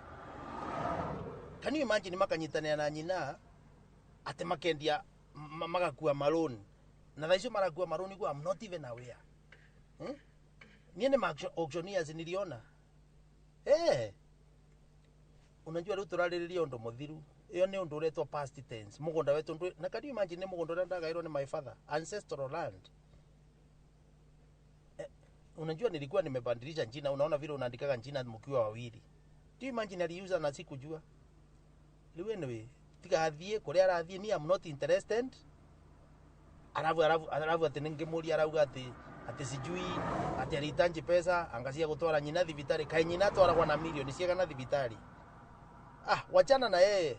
Can you imagine makanyitanĩra na nyina atĩ makendia magakua maroni. Na thaa icio marakua maroni kwa I'm not even aware. Hmm? Niĩ nĩ auctioneers niliona. Eh. Unajua rĩu tũrarĩrĩria ũndũ mũthiru. Iyo nĩ ũndũ ũretwo past tense. Mũgũnda wetu ndũ na can you imagine nĩ mũgũnda ũrĩa ndagairwo nĩ my father, ancestral land. Unajua nilikuwa nimebadilisha jina, unaona vile unaandikaga jina mkiwa wawili. Do you imagine aliuza na sikujua? Rĩu anyway, tiga athiĩ kũrĩa arathiĩ, ni I'm not interested. Arabu atĩ nĩngĩmũria arauga atĩ sijui atĩ alihitaji pesa angacia gũtwara nyina thibitarĩ. Kaĩ nyina atwaragwo na milioni ciigana thibitarĩ? Ah, wachana na yeye.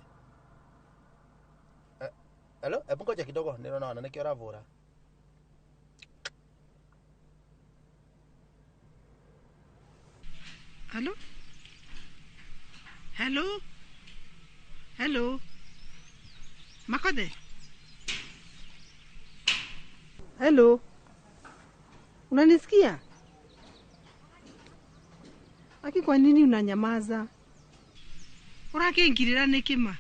Hello, hebu ngoja kidogo, ninaona nĩkĩo ũravũra. Hello? Hello? Hello? Makode? Hello? Unanisikia? Aki kwa nini unanyamaza? Urakĩingĩrĩra nĩkĩ ma?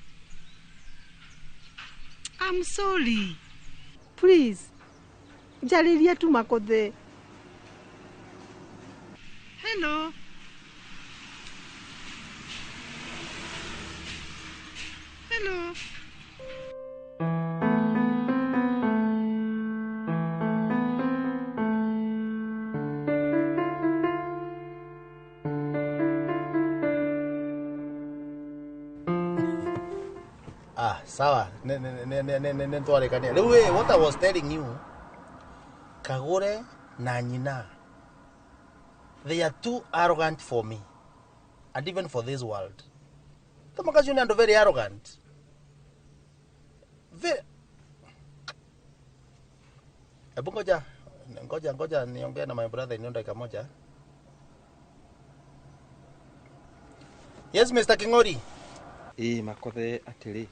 I'm sorry. Please. Njarĩria tu Makothe. Hello? Hello? Ah, sawa. Ne ntwarĩkania. Rĩu ĩ, what I was telling you, Kagure na nyina, they are too arrogant for me and even for this world. Thamakacio nĩ andũ very arrogant. Very. Hebu ngoja niongee na my brother in dakika moja. Yes, Mr. Kingori. Ĩ Makothe atĩrĩ.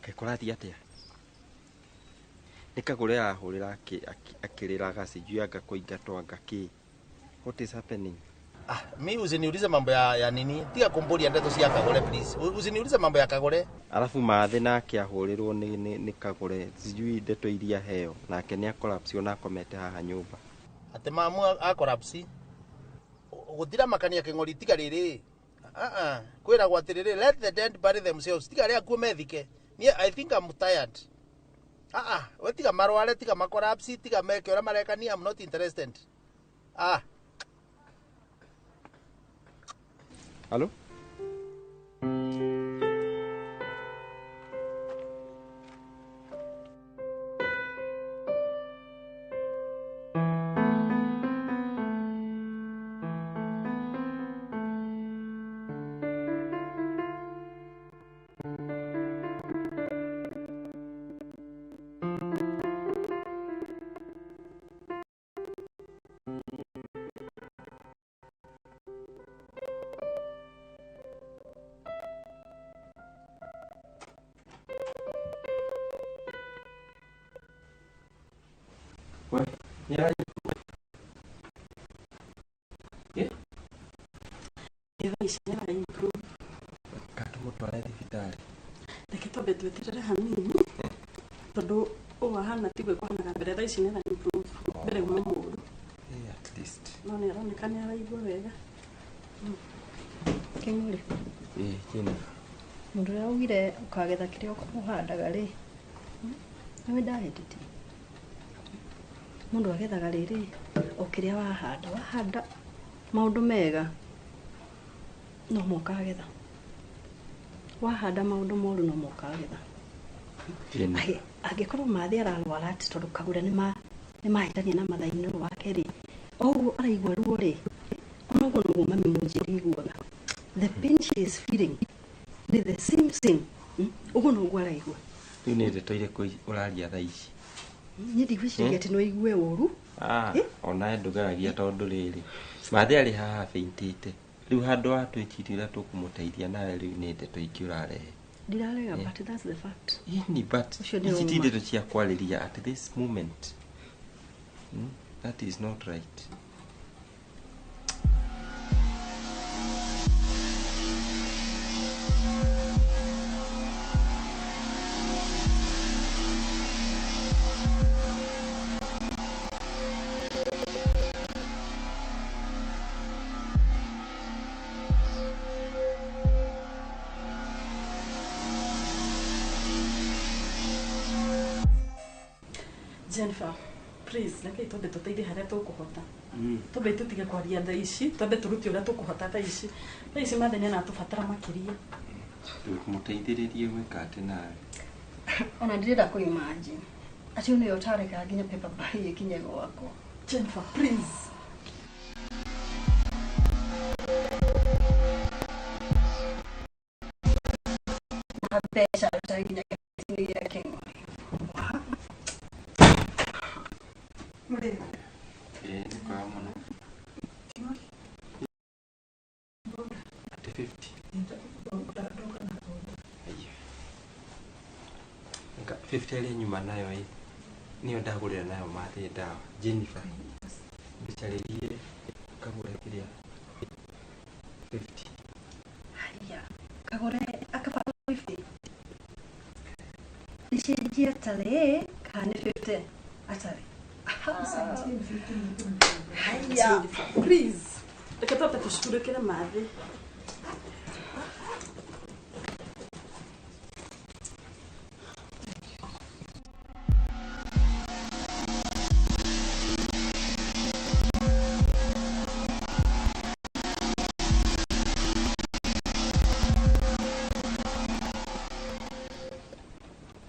Kaĩ kũrathiĩ atĩa? Nĩ Kagũre arahũrĩra akĩrĩraga sijui anga kũingatwo anga kĩ. What is happening? Ah, mi usiniulize mambo ya nini. Tiga kumburia ndeto cia Kagũre please. Usiniulize mambo ya Kagũre. Alafu Mathĩ nake ahũrĩrwo nĩ Kagũre sijui ndeto iria heo nake nĩ akolapsio na akomete haha nyũmba. Atĩ mamu akolapsi. Gũtira makania King'ori tiga rĩrĩ. Ah. Kwĩragwo atĩrĩrĩ, let the dead bury themselves. Tiga arĩa akuũ methike. Niĩ I think I'm tired. Ah, we tiga marware, tiga makolapsi, tiga meke ũrĩa mareka, niĩ I'm not interested. Ah. Hello? Katumutware thibitarĩ. Reke twambe tweterere hanini tondũ ũũ ahana tiguo ekũhanaga mbere. Thaa ici nĩ ara improve mbere uma mũũru. At least. No nĩ aroneka nĩ araigua wega. Kĩng'ũri. Ĩ Jennifer. Mũndũ ũrĩa augire ũkagetha kĩrĩa ũhandaga rĩ, nĩwe ndahĩtĩtie. Mũndũ agethaga rĩrĩ o kĩrĩa wahanda. Wahanda maũndũ mega no mo ũkagetha. Wahanda maũndũ moru no mo ũkagetha. Angĩkorwo Mathĩ ararwara atĩ tondũ Kagũre nĩ mahĩtania na mathainĩ wake rĩ, oguo araigua ruo rĩ, onoguo noguo mami mũnjĩri aiguaga. The pain she is feeling ni the same thing. Ũguo noguo araigua. Rĩu nĩ ndeto irĩkũ ũraria thaa ici? Niĩ ndigwĩciria atĩ no igue ũru. Onawe ndũgeragia tondũ rĩrĩ Mathĩ arĩ haha faintĩte. Rĩu handũ ha twĩcirie ũrĩa tũkũmũteithia nawe rĩu nĩ ndeto ingĩ ũrarehe. Ndirarega, but that's the fact. Ĩni, but ici ti ndeto cia kwarĩria at this moment. That is not right. Jennifer, please, reke twambe tũteithie harĩa tũkũhota. Twambe tũtige kwaria thaa ici, twambe tũrute ũrĩa tũkũhota thaa ici. Thaa ici Mathĩ nĩ aratũbatara makĩria. Mũteithĩrĩrie gwĩka atĩ nawe. Ona ndirenda kũ imagine. Atĩ ũyũ nĩwe ũtarekaga nginya paper bag ĩkinye gwakwa. Jennifer, please. Na mbeca ũtarĩ nginya gĩtĩ-inĩ gĩa Kĩng'ori. Nĩ kwega mũno. Atĩ 50. Aya. Nka 50 ĩrĩa nyuma nayo ĩ nĩyo ndagũrĩra nayo Mathĩ ndawa. Jennifer, mbicarĩrie kagũre kĩrĩa 50. Haya, kagũre akaba 50. Nĩ ciringi atarĩ kana nĩ 50 atarĩ? Haya, please. Reke twambe tũcugurĩkĩre Mathĩ.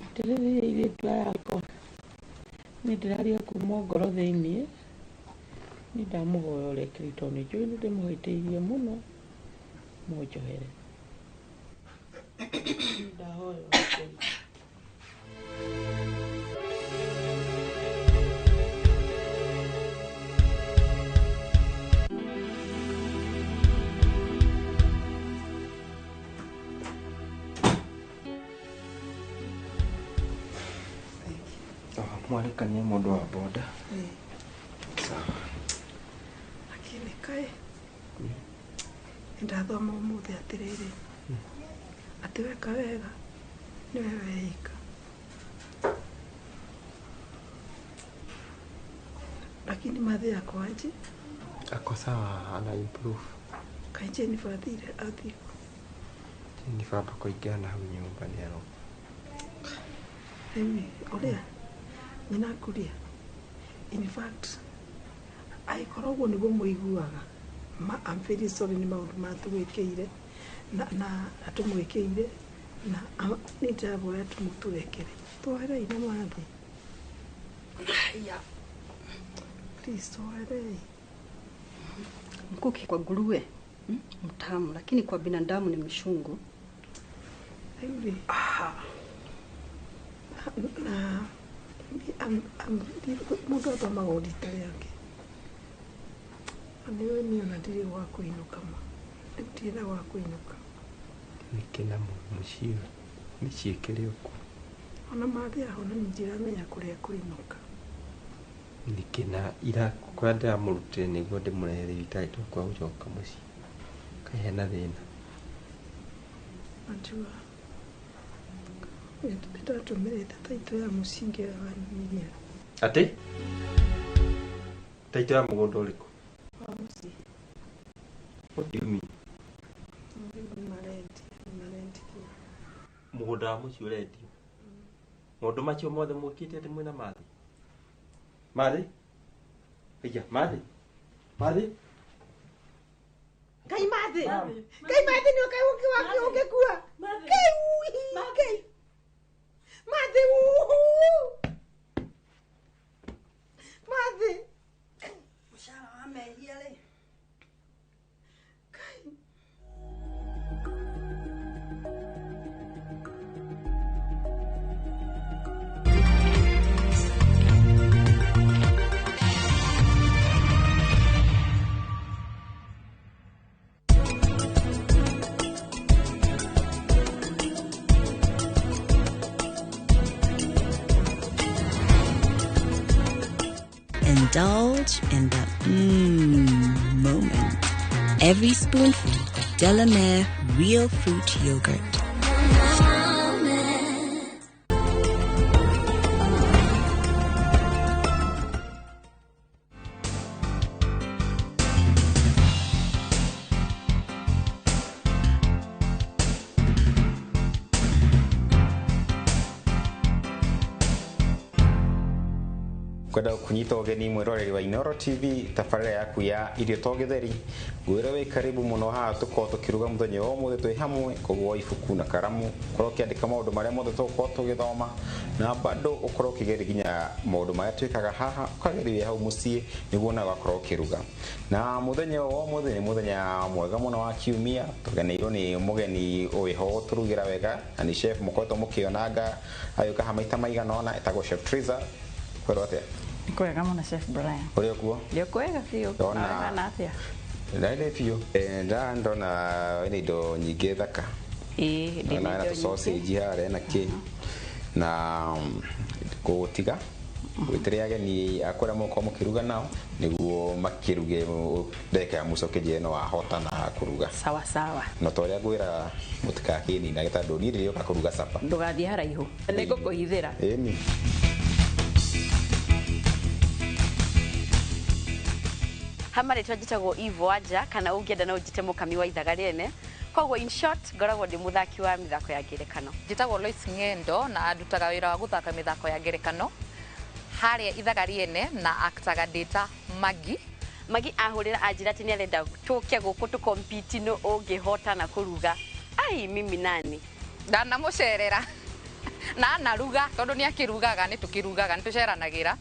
Atĩrĩrĩ airĩtu aya akwa, niĩ ndĩraria kuma ngoro thĩiniĩ, niĩ ndamũhoya ũrekeri tondũ nĩ njũĩ nĩ ndĩmũhĩtĩirie mũno, mũnjohere. Niĩ ndahoya ũrekeri. Mwarĩkania mũndũ wa boda. Sawa. Lakini kaĩ nĩndathoma ũmũthĩ atĩrĩrĩ, atĩ weka wega nĩwe weika. Lakini Mathĩ ako aje? Ako sawa, ana improve. Kaĩ Jennifer athire athiĩ kũ? Jennifer amba kũingĩra na hau nyũmba nĩ aroka. Rĩu ũrĩa nyina kuria, in fact angĩkorwo ũguo nĩguo mũiguaga, I'm very sorry nĩ maũndũ marĩa tũgwĩkĩire na tũmwĩkĩire na nĩ ndĩrahoya tũmũtũrekere. Twoherei na Mathĩ. Haya. Please twoherei. Mkuki kwa nguruwe mtamu, lakini kwa binadamu ni mshungu. Rĩu rĩ, na mũndũ athomaga o rita rĩake. Na nĩwe niĩ ona ndirĩ gwa kũinũka ma. Rĩu ndirĩ na gwa kũinũka. Nĩkĩ na mũciĩ mĩciĩ ĩkĩrĩ o kuo? Ona Mathĩ ahona niĩ ndiramenya kũrĩa kũinũka. Nĩkĩ na ira kũrĩa ndĩramũrutire nĩguo ndĩmũrehe thibitarĩ tondũ kwaga gũcoka mũciĩ. Kaĩ hena thĩna? Najua nĩndatũmĩrĩte taitũ ya mũcingi ya 1 million. Atĩ? Taitũ ya mũgũnda ũrĩkũ? Wa mũciĩ. What do you mean? Nĩ marendia, nĩ marendirie. Mũgũnda wa mũciĩ ũrendio? Maũndũ macio mothe mwĩkĩte atĩ mwĩna Mathĩ? Mathĩ? Aya, Mathĩ? Mathĩ? Ngai Mathĩ! Ngai Mathĩ nĩ ũkaĩ ũngĩkua! Ngai ui! Ngai! Mathi Mathi Mushahara wa mehia rĩ. Indulge in the moment. Every spoonful of Delamere Real Fruit Yogurt. Kwenda kunyita ugeni mwiroreri wa Inoro TV tabarĩra yaku ya irio to gĩtheri ngwĩre wĩ karibu mũno haha tũkorwo tũkĩruga mũthenya wa ũmũthĩ twĩ hamwe koguo ibuku na karamu ũkorwo ũkĩandĩka maũndũ marĩa mothe tũgũkorwo tũgĩthoma na bado ũkorwo ũkĩgeria nginya maũndũ marĩa twĩkaga haha ũkageria wĩ hau mũciĩ nĩguo nawe ũgakorwo ũkĩruga. Na mũthenya wa ũmũthĩ nĩ mũthenya mwega mũno wa kiumia, tũgeneirwo nĩ mũgeni wĩho gũtũrugĩra wega na nĩ chef mũkoretwo mũkĩonanga agĩũka haha maita maigana ũna, etagwo Chef Triza. Kwĩrwo atĩa? Nĩ kwega mũno Chef Brian. Ũrĩ okuo? Ndĩ kwega biũ. Ndona. Na atĩa? Ndĩ biũ. Ndona wĩna indo nyingĩ thaka. Ĩĩ, ndĩ na na indo nyingĩ. Sausage harĩa na kĩ na gũgũtiga gwĩtĩre ageni a kũrĩa mũgũkorwo mũkĩruga nao nĩguo makĩruge ndagĩka ya mũico ũkĩnjĩre no wahota na kũruga. Sawa sawa. No ta ũrĩa ngwĩra mũtikakĩninage tondũ niĩ ndĩrĩũka kũruga capa. Ndũgathiĩ haraihu. Nĩngũkũhithĩra. Ĩni. Hama rĩtwa njĩtagwo Eve Wanja kana ũngĩenda no ũnjĩte mũkami wa ithaga rĩene. Koguo in short ngoragwo ndĩ mũthaki wa mĩthako ya ngerekano. Njĩtagwo Lois Ng'endo na ndutaga wĩra wa gũthaka mĩthako ya ngerekano harĩa ithaga rĩene na aktaga ndĩta Maggie. Maggie ahũrĩra anjĩra atĩ nĩarenda tũke gũkũ tũkompiti nũ ũngĩhotana kũruga. Ai mimi nani? Ndanamũcerera na anaruga tondũ nĩakĩrugaga, nĩtũkĩrugaga, nĩtũceranagĩra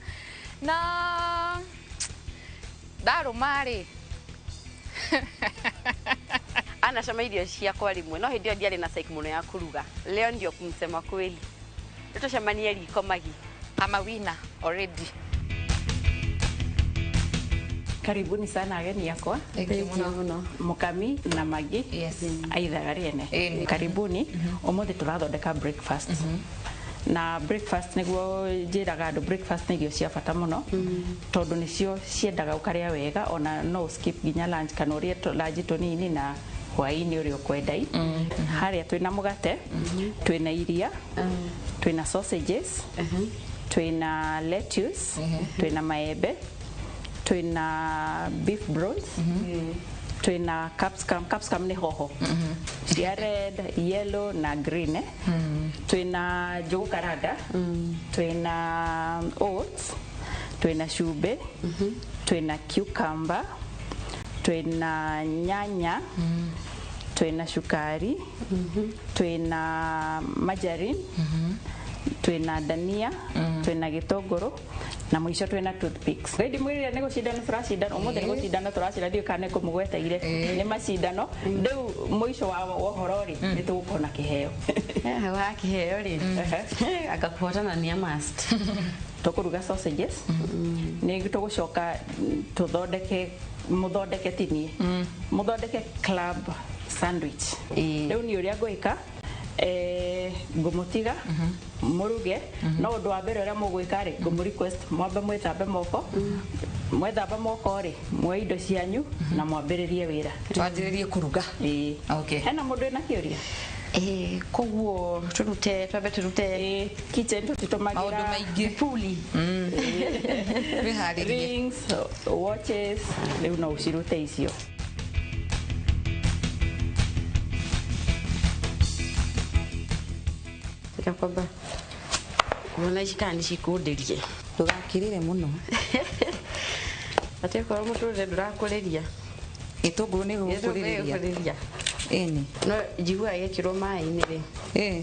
na ndarũma rĩ anacama irio ciakwa rĩmwe no hĩndĩ ĩyo ndiarĩ na psyche mũno ya kũruga. Leo ndio kumsema kweli tũcemanie riko Maggie. I'm a winner already. Karibuni sana ageni yakwa. Thank you mũno. Mukami na Maggie. Yes. Aithaga rĩene. Karibuni. Ũmũthĩ tũrathondeka breakfast. Na breakfast nĩguo njĩraga andũ breakfast nĩ irio cia bata mũno tondũ nĩcio ciendaga ũkarĩa wega ona no skip nginya lunch kana ũrĩe lunch tũnini na hwaĩ-inĩ ũrĩa ũkwenda. Harĩa twĩna mũgate, twĩna iria, twĩna sausages, twĩna lettuce, twĩna maembe, twĩna beef broth, twĩna capsicum. Capsicum nĩ hoho cia red, yellow na green. Twĩna njũgũ karanga, twĩna oats, twĩna cumbĩ, twĩna cucumber, twĩna nyanya, twĩna cukari, twĩna margarine, twĩna dania, twĩna gĩtũngũrũ na mũico twĩna toothpicks. Rĩu mwĩrire nĩ gũcindana tũracindana ũmũthĩ, nĩ gũcindana tũracindana, ndiũĩ kana nĩ kũmũgweteire nĩ macindano. Rĩu mũico wa ũhoro rĩ nĩ tũgũkorwo na kĩheo. Wa kĩheo rĩ anga kũhotana nĩ a must. Tũkũruga sausages, nĩ tũgũcoka tũthondeke mũthondeke tinie mũthondeke club sandwich. Rĩu niĩ ũrĩa ngwĩka ngũmũtiga mũruge, no ũndũ wa mbere ũrĩa mũgwĩka rĩ ngũmũ request mwambe mwĩthambe moko. Mwethamba moko rĩ muoe indo cianyu na mwambĩrĩrie wĩra. Twanjĩrĩrie kũruga. Ĩĩ. Okay. Hena mũndũ wĩna kĩũria? Koguo tũrute twambe tũrute kitchen tũtitũmagĩra maũndũ maingĩ puli wĩharĩrie rings, watches, rĩu no ũcirute icio. Kwamba kuona ici kana nĩcikũndĩrie. Ndũgakĩrĩre mũno. Atĩ okorwo mũtũrĩre ndũrakũrĩria gĩtũngũrũ nĩ gũkũrĩrĩria. Ĩni. No njiguaga gĩekĩrwo maĩ-inĩ rĩ. Ĩĩ.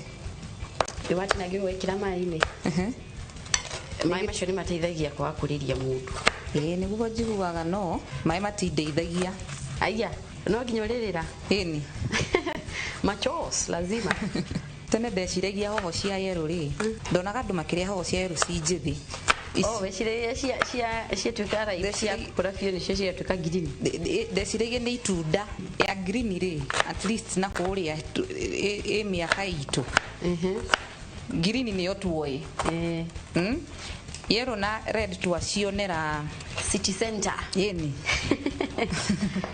Nĩwatinangia wekĩra maĩ-inĩ. Maĩ macio nĩ mateithagia kwaga kũrĩria mũndũ. Ĩĩ nĩguo njiguaga no maĩ matindeithagia. Aya, no nginya ũrĩrĩra. Ĩni. Machos lazima. Tene ndeciragia hoho cia yero rĩ, ndonaga andũ makĩrĩa hoho cia yero ci njĩthĩ. Oh, weciragia cia ciatuĩka ripe cia kũra biũ nĩcio ciatuĩka green. Ndeciragia nĩ itunda ya green rĩ, at least na kũrĩa ĩ mĩaka itũ. Green nĩyo tuoĩ. Yellow na red twacionera City Center. Ĩni.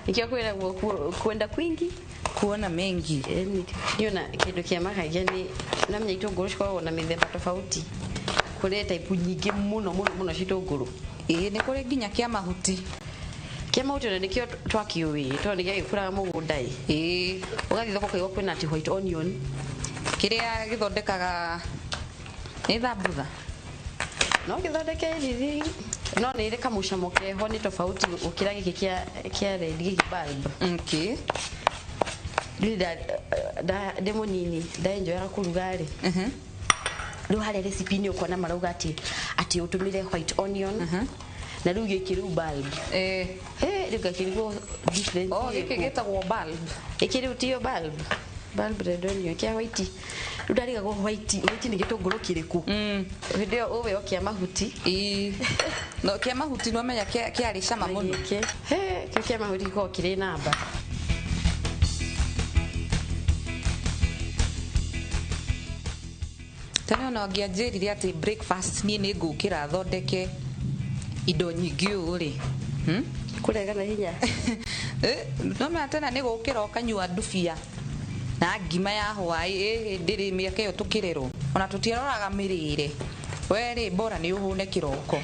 Nikio kwĩragwo kwenda kwingi kuona mengi. Niona kĩndũ kĩa makagia nĩ namenya itũngũrũ cikoragwo na mĩthemba tofauti. Kũrĩ type nyingĩ mũno mũno mũno cia itũngũrũ. Ĩĩ nĩ kũrĩ nginya kĩa mahuti. Kĩa mahuti ona nĩkĩo twakĩũĩ tondũ nĩ gĩagĩkũraga mũgũnda ĩ. Ĩĩ. Ũgathiĩ thoko ũkaigua kwĩna atĩ white onion. Kĩrĩa gĩthondekaga nĩ thambutha. No gĩthondeke anything no nĩ ĩrĩ kamũcamo keho nĩ tofauti gũkĩra gĩkĩ kĩa red gĩkĩ bulb. Okay. Rĩu ndĩ mũnini ndaenjoyaga kũruga rĩ. Rĩu harĩa recipe nĩ ũkuona marauga atĩ ũtũmĩre white onion na rĩu gĩkĩ rĩu bulb. Rĩu ngakĩrigwo difference. Oh, gĩkĩ gĩtagwo bulb. Gĩkĩ rĩu tiyo bulb. Bulb red onion kĩa white. Rĩu ndarigagwo white nĩ gĩtũngũrũ kĩrĩkũ. Hĩndĩ ĩyo ũwe o kĩa mahuti. Ĩĩ. No kĩa mahuti no menya kĩarĩ cama mũno. Gĩkĩ. Kĩo kĩa mahuti gĩkoragwo kĩrĩ namba. Tene ona ũngĩanjĩrire atĩ breakfast niĩ nĩ ngũkĩra thondeke indo nyingĩ ũũ rĩ. Kũrega na hinya. No menya tena nĩ gũkĩra ũkanyua ndubia na ngima ya hwaĩ ĩ hĩndĩ rĩ mĩaka ĩyo tũkĩrerwo ona tũtiaroraga mĩrĩre. We rĩ bora nĩ ũhũne kĩroko.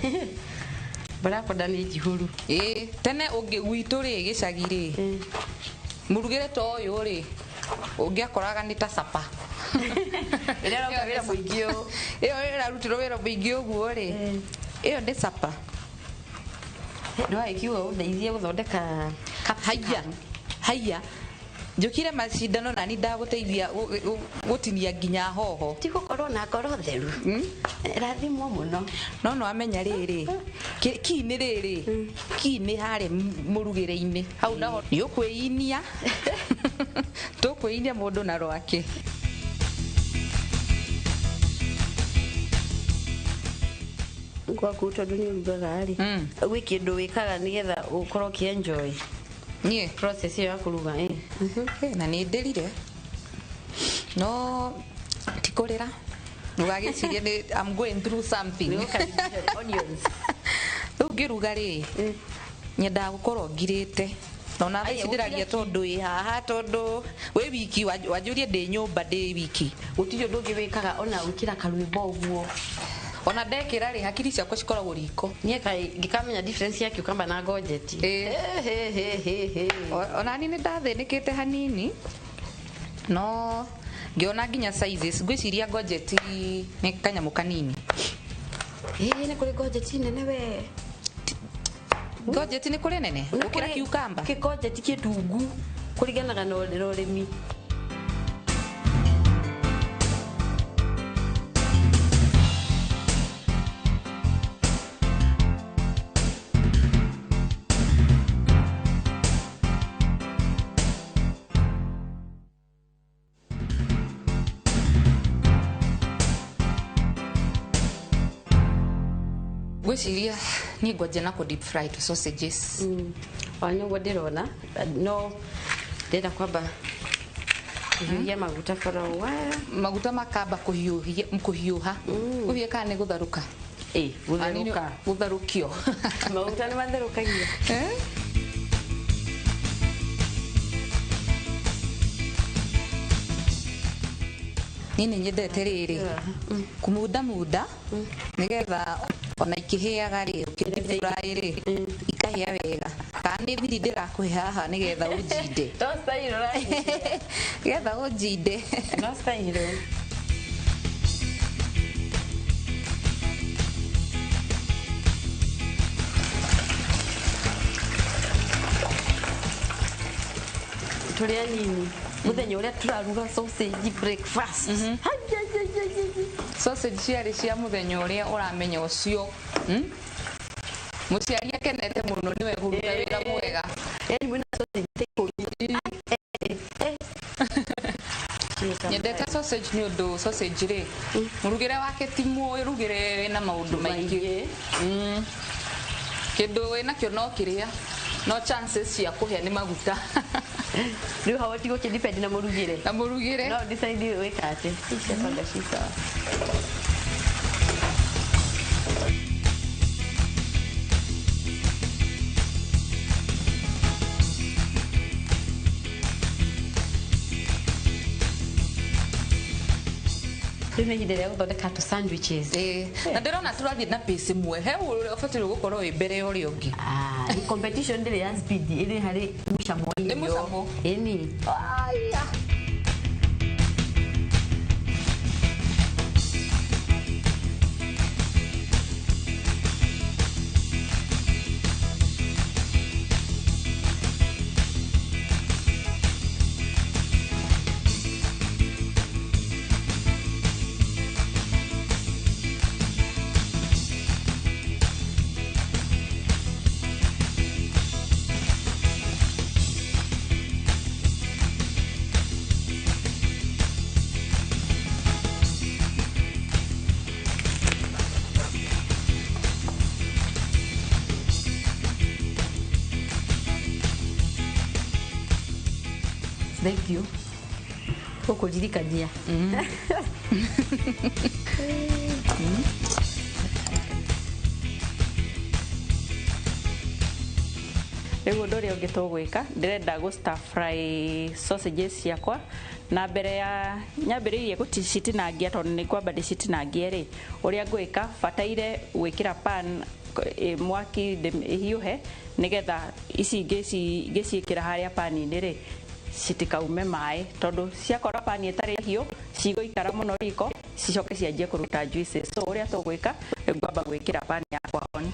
Bora nĩ njihũru. Ĩ tene gwitũ rĩ gĩcagi rĩ mũrugĩre ta ũyũ rĩ ũngĩakoraga nĩ ta capa. Ĩrĩa ĩraruta wĩra mũingĩ ũũ. Ĩyo ĩrarutirwo wĩra mũingĩ ũguo rĩ. Ĩyo nĩ capa. Ndwagĩkiuga ũndeithie gũthondeka haiya. Haiya. Njũkire macindano na ni ndagũteithia gũtinia nginya hoho. Ti gũkorwo na ngoro theru. Rathimwo mũno. No no amenya rĩrĩ. Ki nĩ rĩrĩ. Ki nĩ harĩa mũrugĩre-inĩ. Hau naho nĩ ũkwĩinia. Tũkwĩinia mũndũ na rwake. Gwaku tondũ nĩ ũrugaga rĩ. Gwĩ kĩndũ wĩkaga nĩgetha ũkorwo ũkĩ-enjoy. Niĩ process ĩyo ya kũruga ĩ. Na nĩ ndĩrire. No ti kũrĩra. Ndũgagĩcirie nĩ I'm going through something. Onions. Rĩu ngĩruga rĩ nyendaga gũkorwo ngirĩte. No na ici ndĩragia tondũ ĩ haha tondũ wĩ wiki wanjũrie ndĩ nyũmba ndĩ wiki. Gũtirĩ ũndũ ũngĩ wĩkaga ona gwĩkĩra karwĩmbo ũguo. Ona ndekĩra rĩ hakiri ciakwa cikoragwo riko. Niĩ ngĩkamenya difference ya cucumber na ngojeti. Ona niĩ nĩ ndathĩnĩkĩte hanini no ngĩona nginya sizes ngwĩciria ngojeti nĩ kanyamũ kanini. Ĩĩ nĩ kũrĩ ngojeti nene we. Ngojeti nĩ kũrĩ nene gũkĩra cucumber. Kĩngojeti kĩndungu kũringanaga na ũrĩmi. Ngwĩciria niĩ ngwanjia na kũ deep fry tũ sausages. O nĩguo ndĩrona no ndĩrenda kwamba kũhiũhia maguta for a while. Maguta makamba kũhiũha. Kũhiũha kana nĩ gũtherũka? Ĩ, gũtherũka. Gũtherũkio. Maguta nĩ matherũkagio. Niĩ nĩ nyendete rĩrĩ kũmunda munda nĩgetha ona ikĩhĩaga rĩ ũkĩfry rĩ ikahĩa wega. Kana nĩ thiri ndĩrakũhe haha nĩgetha ũnjinde. No style ũranjinde. Nĩgetha ũnjinde. No style. Tũrĩ anini mũthenya ũrĩa tũraruga sausage breakfast. Sausage ciarĩ cia mũthenya ũrĩa ũramenya ũcio. Mũciari akenete mũno nĩwe kũruta wĩra mwega. Yani mwĩna sausage ta ikũmi. Nyendete sausage nĩ ũndũ sausage rĩ mũrugĩre wake ti mũrugĩre wĩna maũndũ maingĩ. Kĩndũ wĩnakĩo no kĩrĩa no chances cia kũhĩa nĩ maguta. Rĩu hau tigũkĩ depend na mũrugĩre. Na mũrugĩre. No decide wĩka atĩ. Ciakwanga ci sawa. Rĩu nĩ ihinda rĩa gũthondeka tũ sandwiches. Na ndĩrona tũrathiĩ na pace ĩmwe he ũrĩa ũbataire gũkorwo wĩ mbere ya ũrĩa ũngĩ. Ni competition ndĩrĩ ya speed ĩrĩ harĩ mũcamo wa Nĩ irio. mũcamo. Ĩni. Aya. Thank you. Gũkũririkania. Rĩu ũndũ ũrĩa ũngĩ tũgwĩka ndĩrenda gũ stir fry sausages ciakwa na mbere ya nyambĩrĩirie gũcitinangia tondũ nĩ kwamba ndĩcitinangie rĩ ũrĩa ngwĩka bataire gwĩkĩra pan mwaki ĩhiũhe nĩgetha ici ngĩciĩkĩra harĩa pan-inĩ rĩ citikaume maĩ tondũ ciakora pan ĩtarĩ hiũ cigũikara mũno riko cicoke cianjie kũruta juices. So ũrĩa tũgwĩka ngwamba gwĩkĩra pan yakwa on.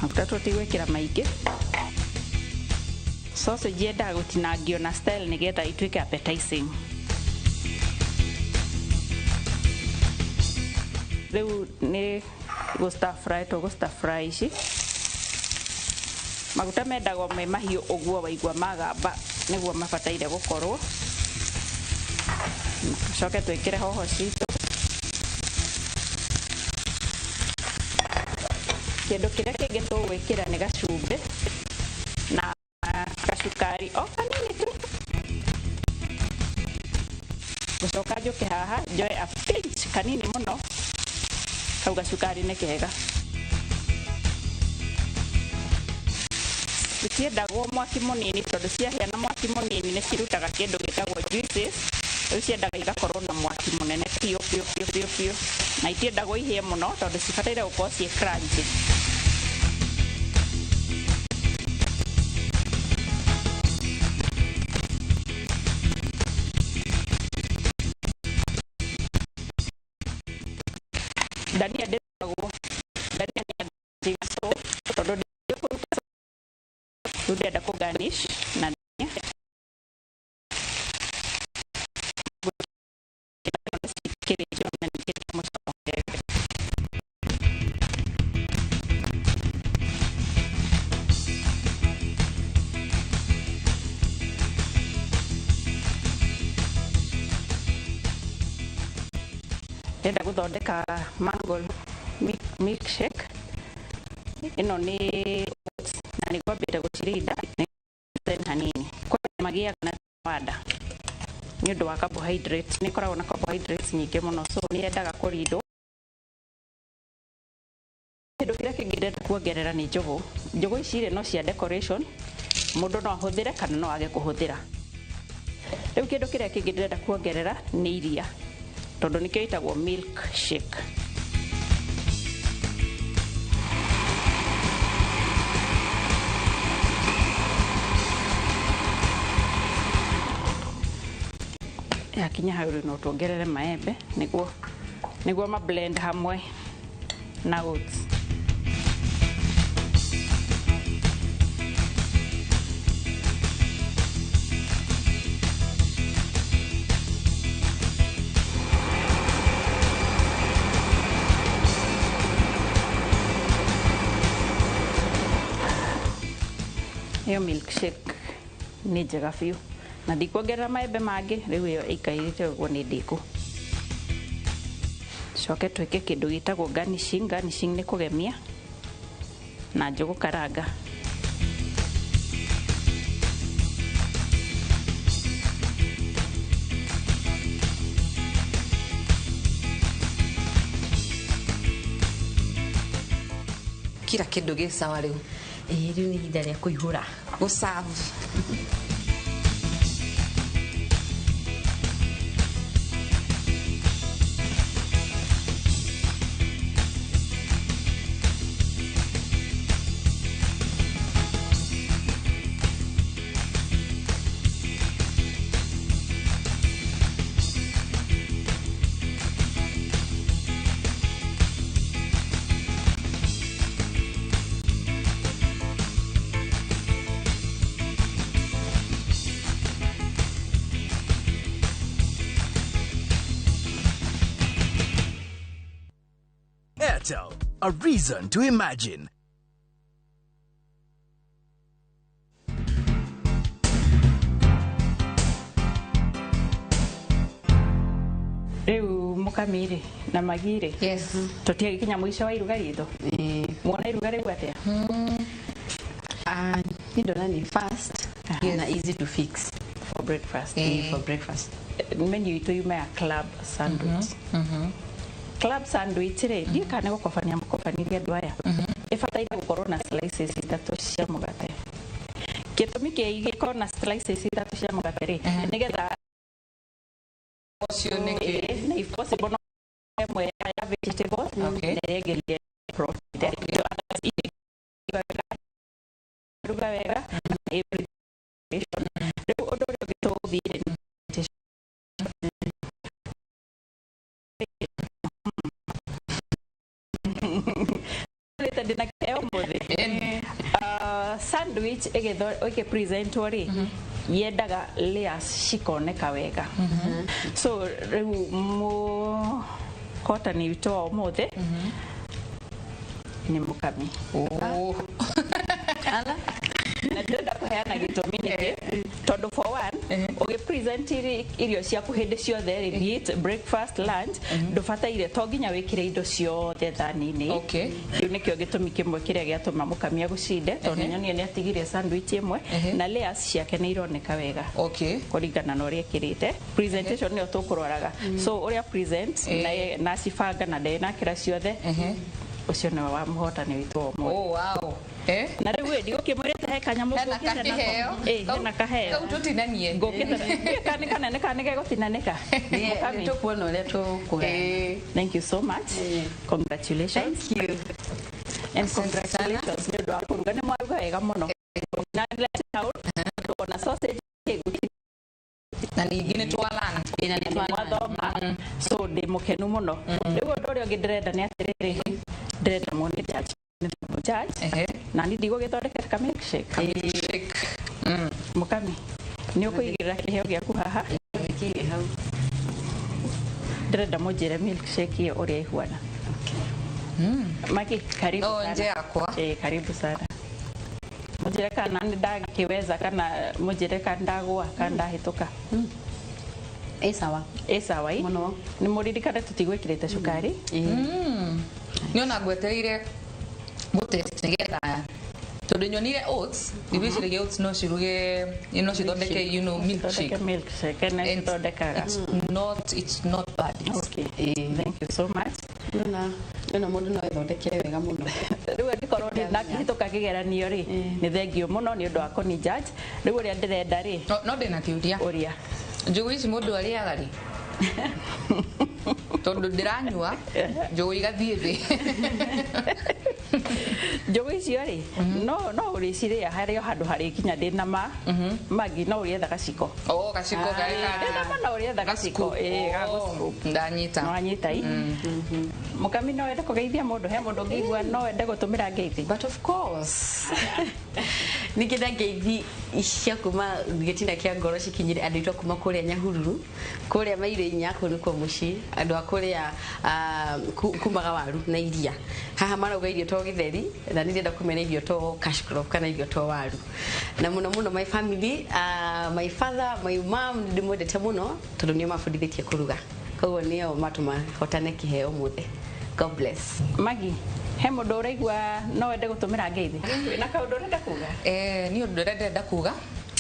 Maguta tũtigwĩkĩra maingĩ. Sausage yendaga gũtinangio na style nĩgetha ituĩke appetizing. Rĩu nĩ gũ stir fry tũgũ stir fry ici. Maguta mendagwo me mahiũ ũguo waigua magamba nĩguo mabataire gũkorwo. Tũcoke twĩkĩre hoho citũ. Kĩndũ kĩrĩa kĩngĩ tũgwĩkĩra nĩ gacumbĩ na gacukari o kanini tu. Gũcoka njũke haha njoe a pinch kanini mũno, kau gacukari nĩ kega. Citiendagwo mwaki mũnini tondũ ciahĩa na mwaki mũnini nĩ cirutaga kĩndũ gĩtagwo juices. Rĩu ciendaga igakorwo na mwaki mũnene biũ biũ biũ biũ biũ, na itiendagwo ihĩe mũno tondũ cibataire gũkorwo ciĩ crunchy. Dania ndĩrugagwo, dania nĩ so tondũ ndĩkũruta rĩu ndĩrenda kũ garnish na dania. Cikĩrĩtio na nĩkĩrĩ mũcamo mwega. Ndĩrenda gũthondeka mango milkshake. Ĩno nĩ oats na nĩ ngwambĩte gũcirinda nĩ hanini. Kwĩ magĩaga na wanda nĩ ũndũ wa carbohydrates, nĩ ĩkoragwo na carbohydrates nyingĩ mũno, so nĩ yendaga kũrindwo. Kĩndũ kĩrĩa kĩngĩ ndĩrenda kuongerera nĩ njũgũ. Njũgũ ici rĩ no cia decoration, mũndũ no ahũthĩre kana no age kũhũthĩra. Rĩu kĩndũ kĩrĩa kĩngĩ ndĩrenda kuongerera nĩ iria tondũ nĩkĩo ĩtagwo milk shake. Yakinya hau rĩu no tuongerere maembe nĩguo ma blend hamwe na oats. Ĩyo milkshake nĩ njega biũ na ndikuongerera maembe mangĩ rĩu ĩyo ĩikairĩte ũguo nĩ ndĩku. Coke twĩke kĩndũ gĩtagwo garnishing. Garnishing nĩ kũgemia na njũgũ karanga. Kila kindu gĩ sawa rĩu. Ĩĩ rĩu nĩ ihinda rĩa kũihũra. Gũ serve. Airtel, a reason to imagine. Rĩu mũkamiri na magirĩ yes tũtiagĩkinya mũico wa iruga ritũ. Mwona iruga rĩu atĩa? Niĩ ndona nĩ fast na easy to fix for breakfast. For breakfast. Menu itũ yuma ya club sandwich. Club sandwich rĩ ndiũĩ kana nĩ gũkobania mũkobanirie andũ aya. Ĩbataire gũkorwo na slices ithatũ cia mũgate. Gĩtũmi kĩa gĩkorwo na slices ithatũ cia mũgate rĩ nĩgetha ũcio nĩkĩ na if possible no ĩmwe ya vegetable Okay. na ĩrĩa ĩngĩ ya protein. Ruga wega na presentation. Rĩu ũndũ ũrĩa ũngĩ tũgũthiĩ rĩ rĩte ndĩna kĩheo ũmũthĩ. Sandwich ĩgĩpresentwo rĩ yendaga layers cikoneka wega. So rĩu mũhotani witũ wa ũmũthĩ nĩ mũkami. Na ndĩrenda kũheana gĩtũmi nĩkĩ tondũ for one ũgĩpresent irio ciaku hĩndĩ ciothe rĩ, be it breakfast, lunch, ndũbataire to nginya wĩkĩre indo ciothe thani-inĩ. Okay. Kĩu nĩkĩo gĩtũmi kĩmwe kĩrĩa gĩatũma mũkami agũcinde tondũ Ehe. nĩnyonire nĩ atigirie sandwich ĩmwe na layers ciake nĩ ironeka wega. Okay. Kũringana na ũrĩa ĩkĩrĩte presentation nĩyo tũkũroraga. So ũrĩa present na cibanga na ndenakĩra ciothe ũcio nĩwe wa mũhotani witũ wa ũmũthĩ. Oh wow. Na rĩu ĩ ndigũkĩmwĩrĩte he kanyamũ Hena ngũkĩte nako. kakĩheo. Ĩ hena kaheo. Kau tũtinanie. Ngũkĩte nako. Kana kanene kana nĩgegũtinanĩka. Mũkami. Tũkuona ũrĩa tũkũgayana. Thank you so much. Congratulations. Thank you. And congratulations nĩ ũndũ wa kũruga nĩ mwaruga wega mũno. Na let out ona sausage na ningĩ nĩ twalan. Nĩ mwathoma. So ndĩ mũkenu mũno. Rĩu ũndũ ũrĩa ũngĩ ndĩrenda nĩ atĩrĩrĩ ndĩrenda muone judge. Judge. Na niĩ ndigũgĩthondekera ka milkshake. Mũkami nĩ ũkũigĩrĩra kĩheo gĩaku haha. Ndĩrenda mũnjĩre milkshake ĩyo ũrĩa ĩhuana. Maki, karibu No sana. nje yakwa. Karibu sana. Mũnjĩre kana nĩ ndakĩweza kana mũnjĩre kana ndagũa kana ndahĩtũka. Ĩ sawa. Ĩ sawa ĩ. Mũno. Nĩ mũririkane tũtigwĩkĩrĩte cukari. Nĩ ona ngwetereire gũtest nĩgetha tondũ nyonire oats ndigwĩciragia oats no ciruge no cithondeke you know milkshake. Milkshake nĩ And cithondekaga. It's not bad. Okay. Thank you so much. Ndona ndona mũndũ no ethondekere wega mũno. Rĩu angĩkorwo ndĩ nakĩhĩtũka kĩgeranio rĩ nĩ thengio mũno nĩ ũndũ wa kũni judge. Rĩu ũrĩa ndĩrenda rĩ no ndĩna kĩũria. Ũria. Njũgũ ici mũndũ arĩaga rĩ? Tondũ ndĩranyua njũgũ igathiĩ thĩ. Njũgũ icio rĩ no ũrĩcirĩa harĩ o handũ harĩkinya ndĩna ma magi no ũrĩetha gaciko. Oh, gaciko karĩ ka Ndĩna ma no ũrĩetha gaciko ĩ ga gũ-scoop. Ndanyita. Nĩwanyita i. Mũkami no wende kũgeithia mũndũ he mũndũ ũngĩigua no wende gũtũmĩra ngeithi. But of course. Ningĩenda ngeithi cia kuma gĩtina kĩa ngoro cikinyire andũ aitũ a kuma kũrĩa Nyahururu kũrĩa Mairĩ inya kũu nĩkuo mũciĩ andũ a kũrĩa kumaga waru na iria haha marauga irio to gĩtheri Na nĩ ndĩrenda kũmera irio to cash crop kana irio to waru. Na mũno mũno my family, my father, my mom nĩ ndĩmwendete mũno tondũ nĩo mabundithĩtie kũruga. Koguo nĩo matũma hotane kĩheo ũmũthĩ. God bless. Magi, he mũndũ ũraigua no wende gũtũmĩra ngeithi na kaũndũ ũrenda kuga? Niĩ ũndũ ũrĩa ndĩrenda kuga,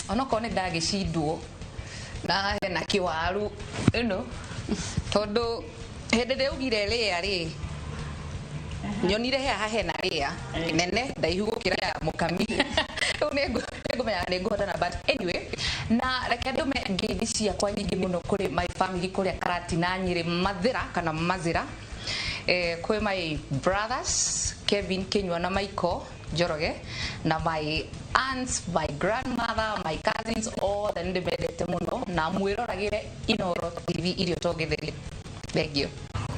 onokorwo nĩ ndagĩcindwo na hena kĩwaru ĩno, tondũ hĩndĩ ĩrĩa augire rĩa rĩ, nyonire he haha hena rĩa nene ndaihu gũkĩra ya mũkami. Rĩu nĩngũmenya nĩngũhotana, but anyway, na reke ndũme ngeithi ciakwa nyingĩ mũno kũrĩ my family kũrĩa Karatina, Nyĩrĩ, Mathĩra kana Mazĩra, kwĩ my brothers Kevin Kinyua na Michael Njoroge, na my aunts, my grandmother, my cousins othe nĩ ndĩmendete mũno, na mwĩroragĩre Inooro TV irio to gĩtheri. Thank you.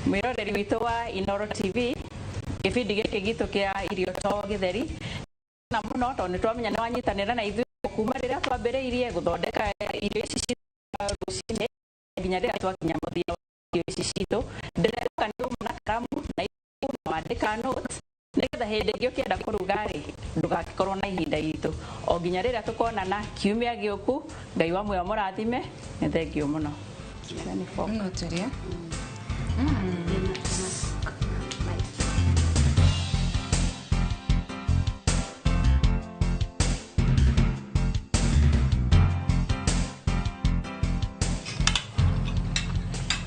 Mwĩroreri witũ wa Inooro TV, gĩbindi gĩkĩ gitũ kĩa irio to gĩtheri na mũno tondũ nĩ twamenya nĩ wanyitanĩra na ithuĩ kuma rĩrĩa twambĩrĩirie gũthondeka irio ici citũ rũcinĩ nginya rĩrĩa twakinya mũthia wa irio ici citũ. Ndĩrehoka nĩ uma na karamu na ibuku na wandĩka notes nĩgetha hĩndĩ ĩngĩ ũkĩenda kũruga rĩ, ndũgagĩkorwo na ihinda iritũ. O nginya rĩrĩa tũkonana kiumia gĩũku, Ngai wa muoyo mũrathime. Nĩ thengiũ mũno. No tũrĩe.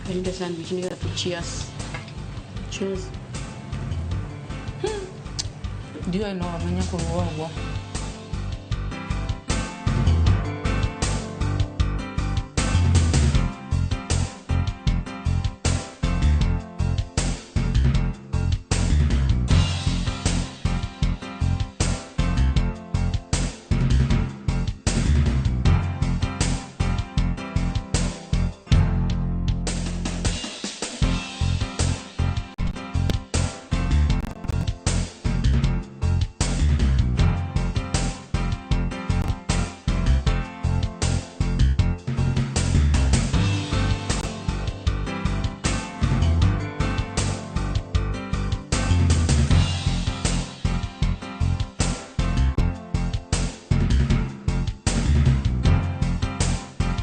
I need a sandwich. You have to cheers. Cheers. Ndiũĩ no amenye kũruga ũguo.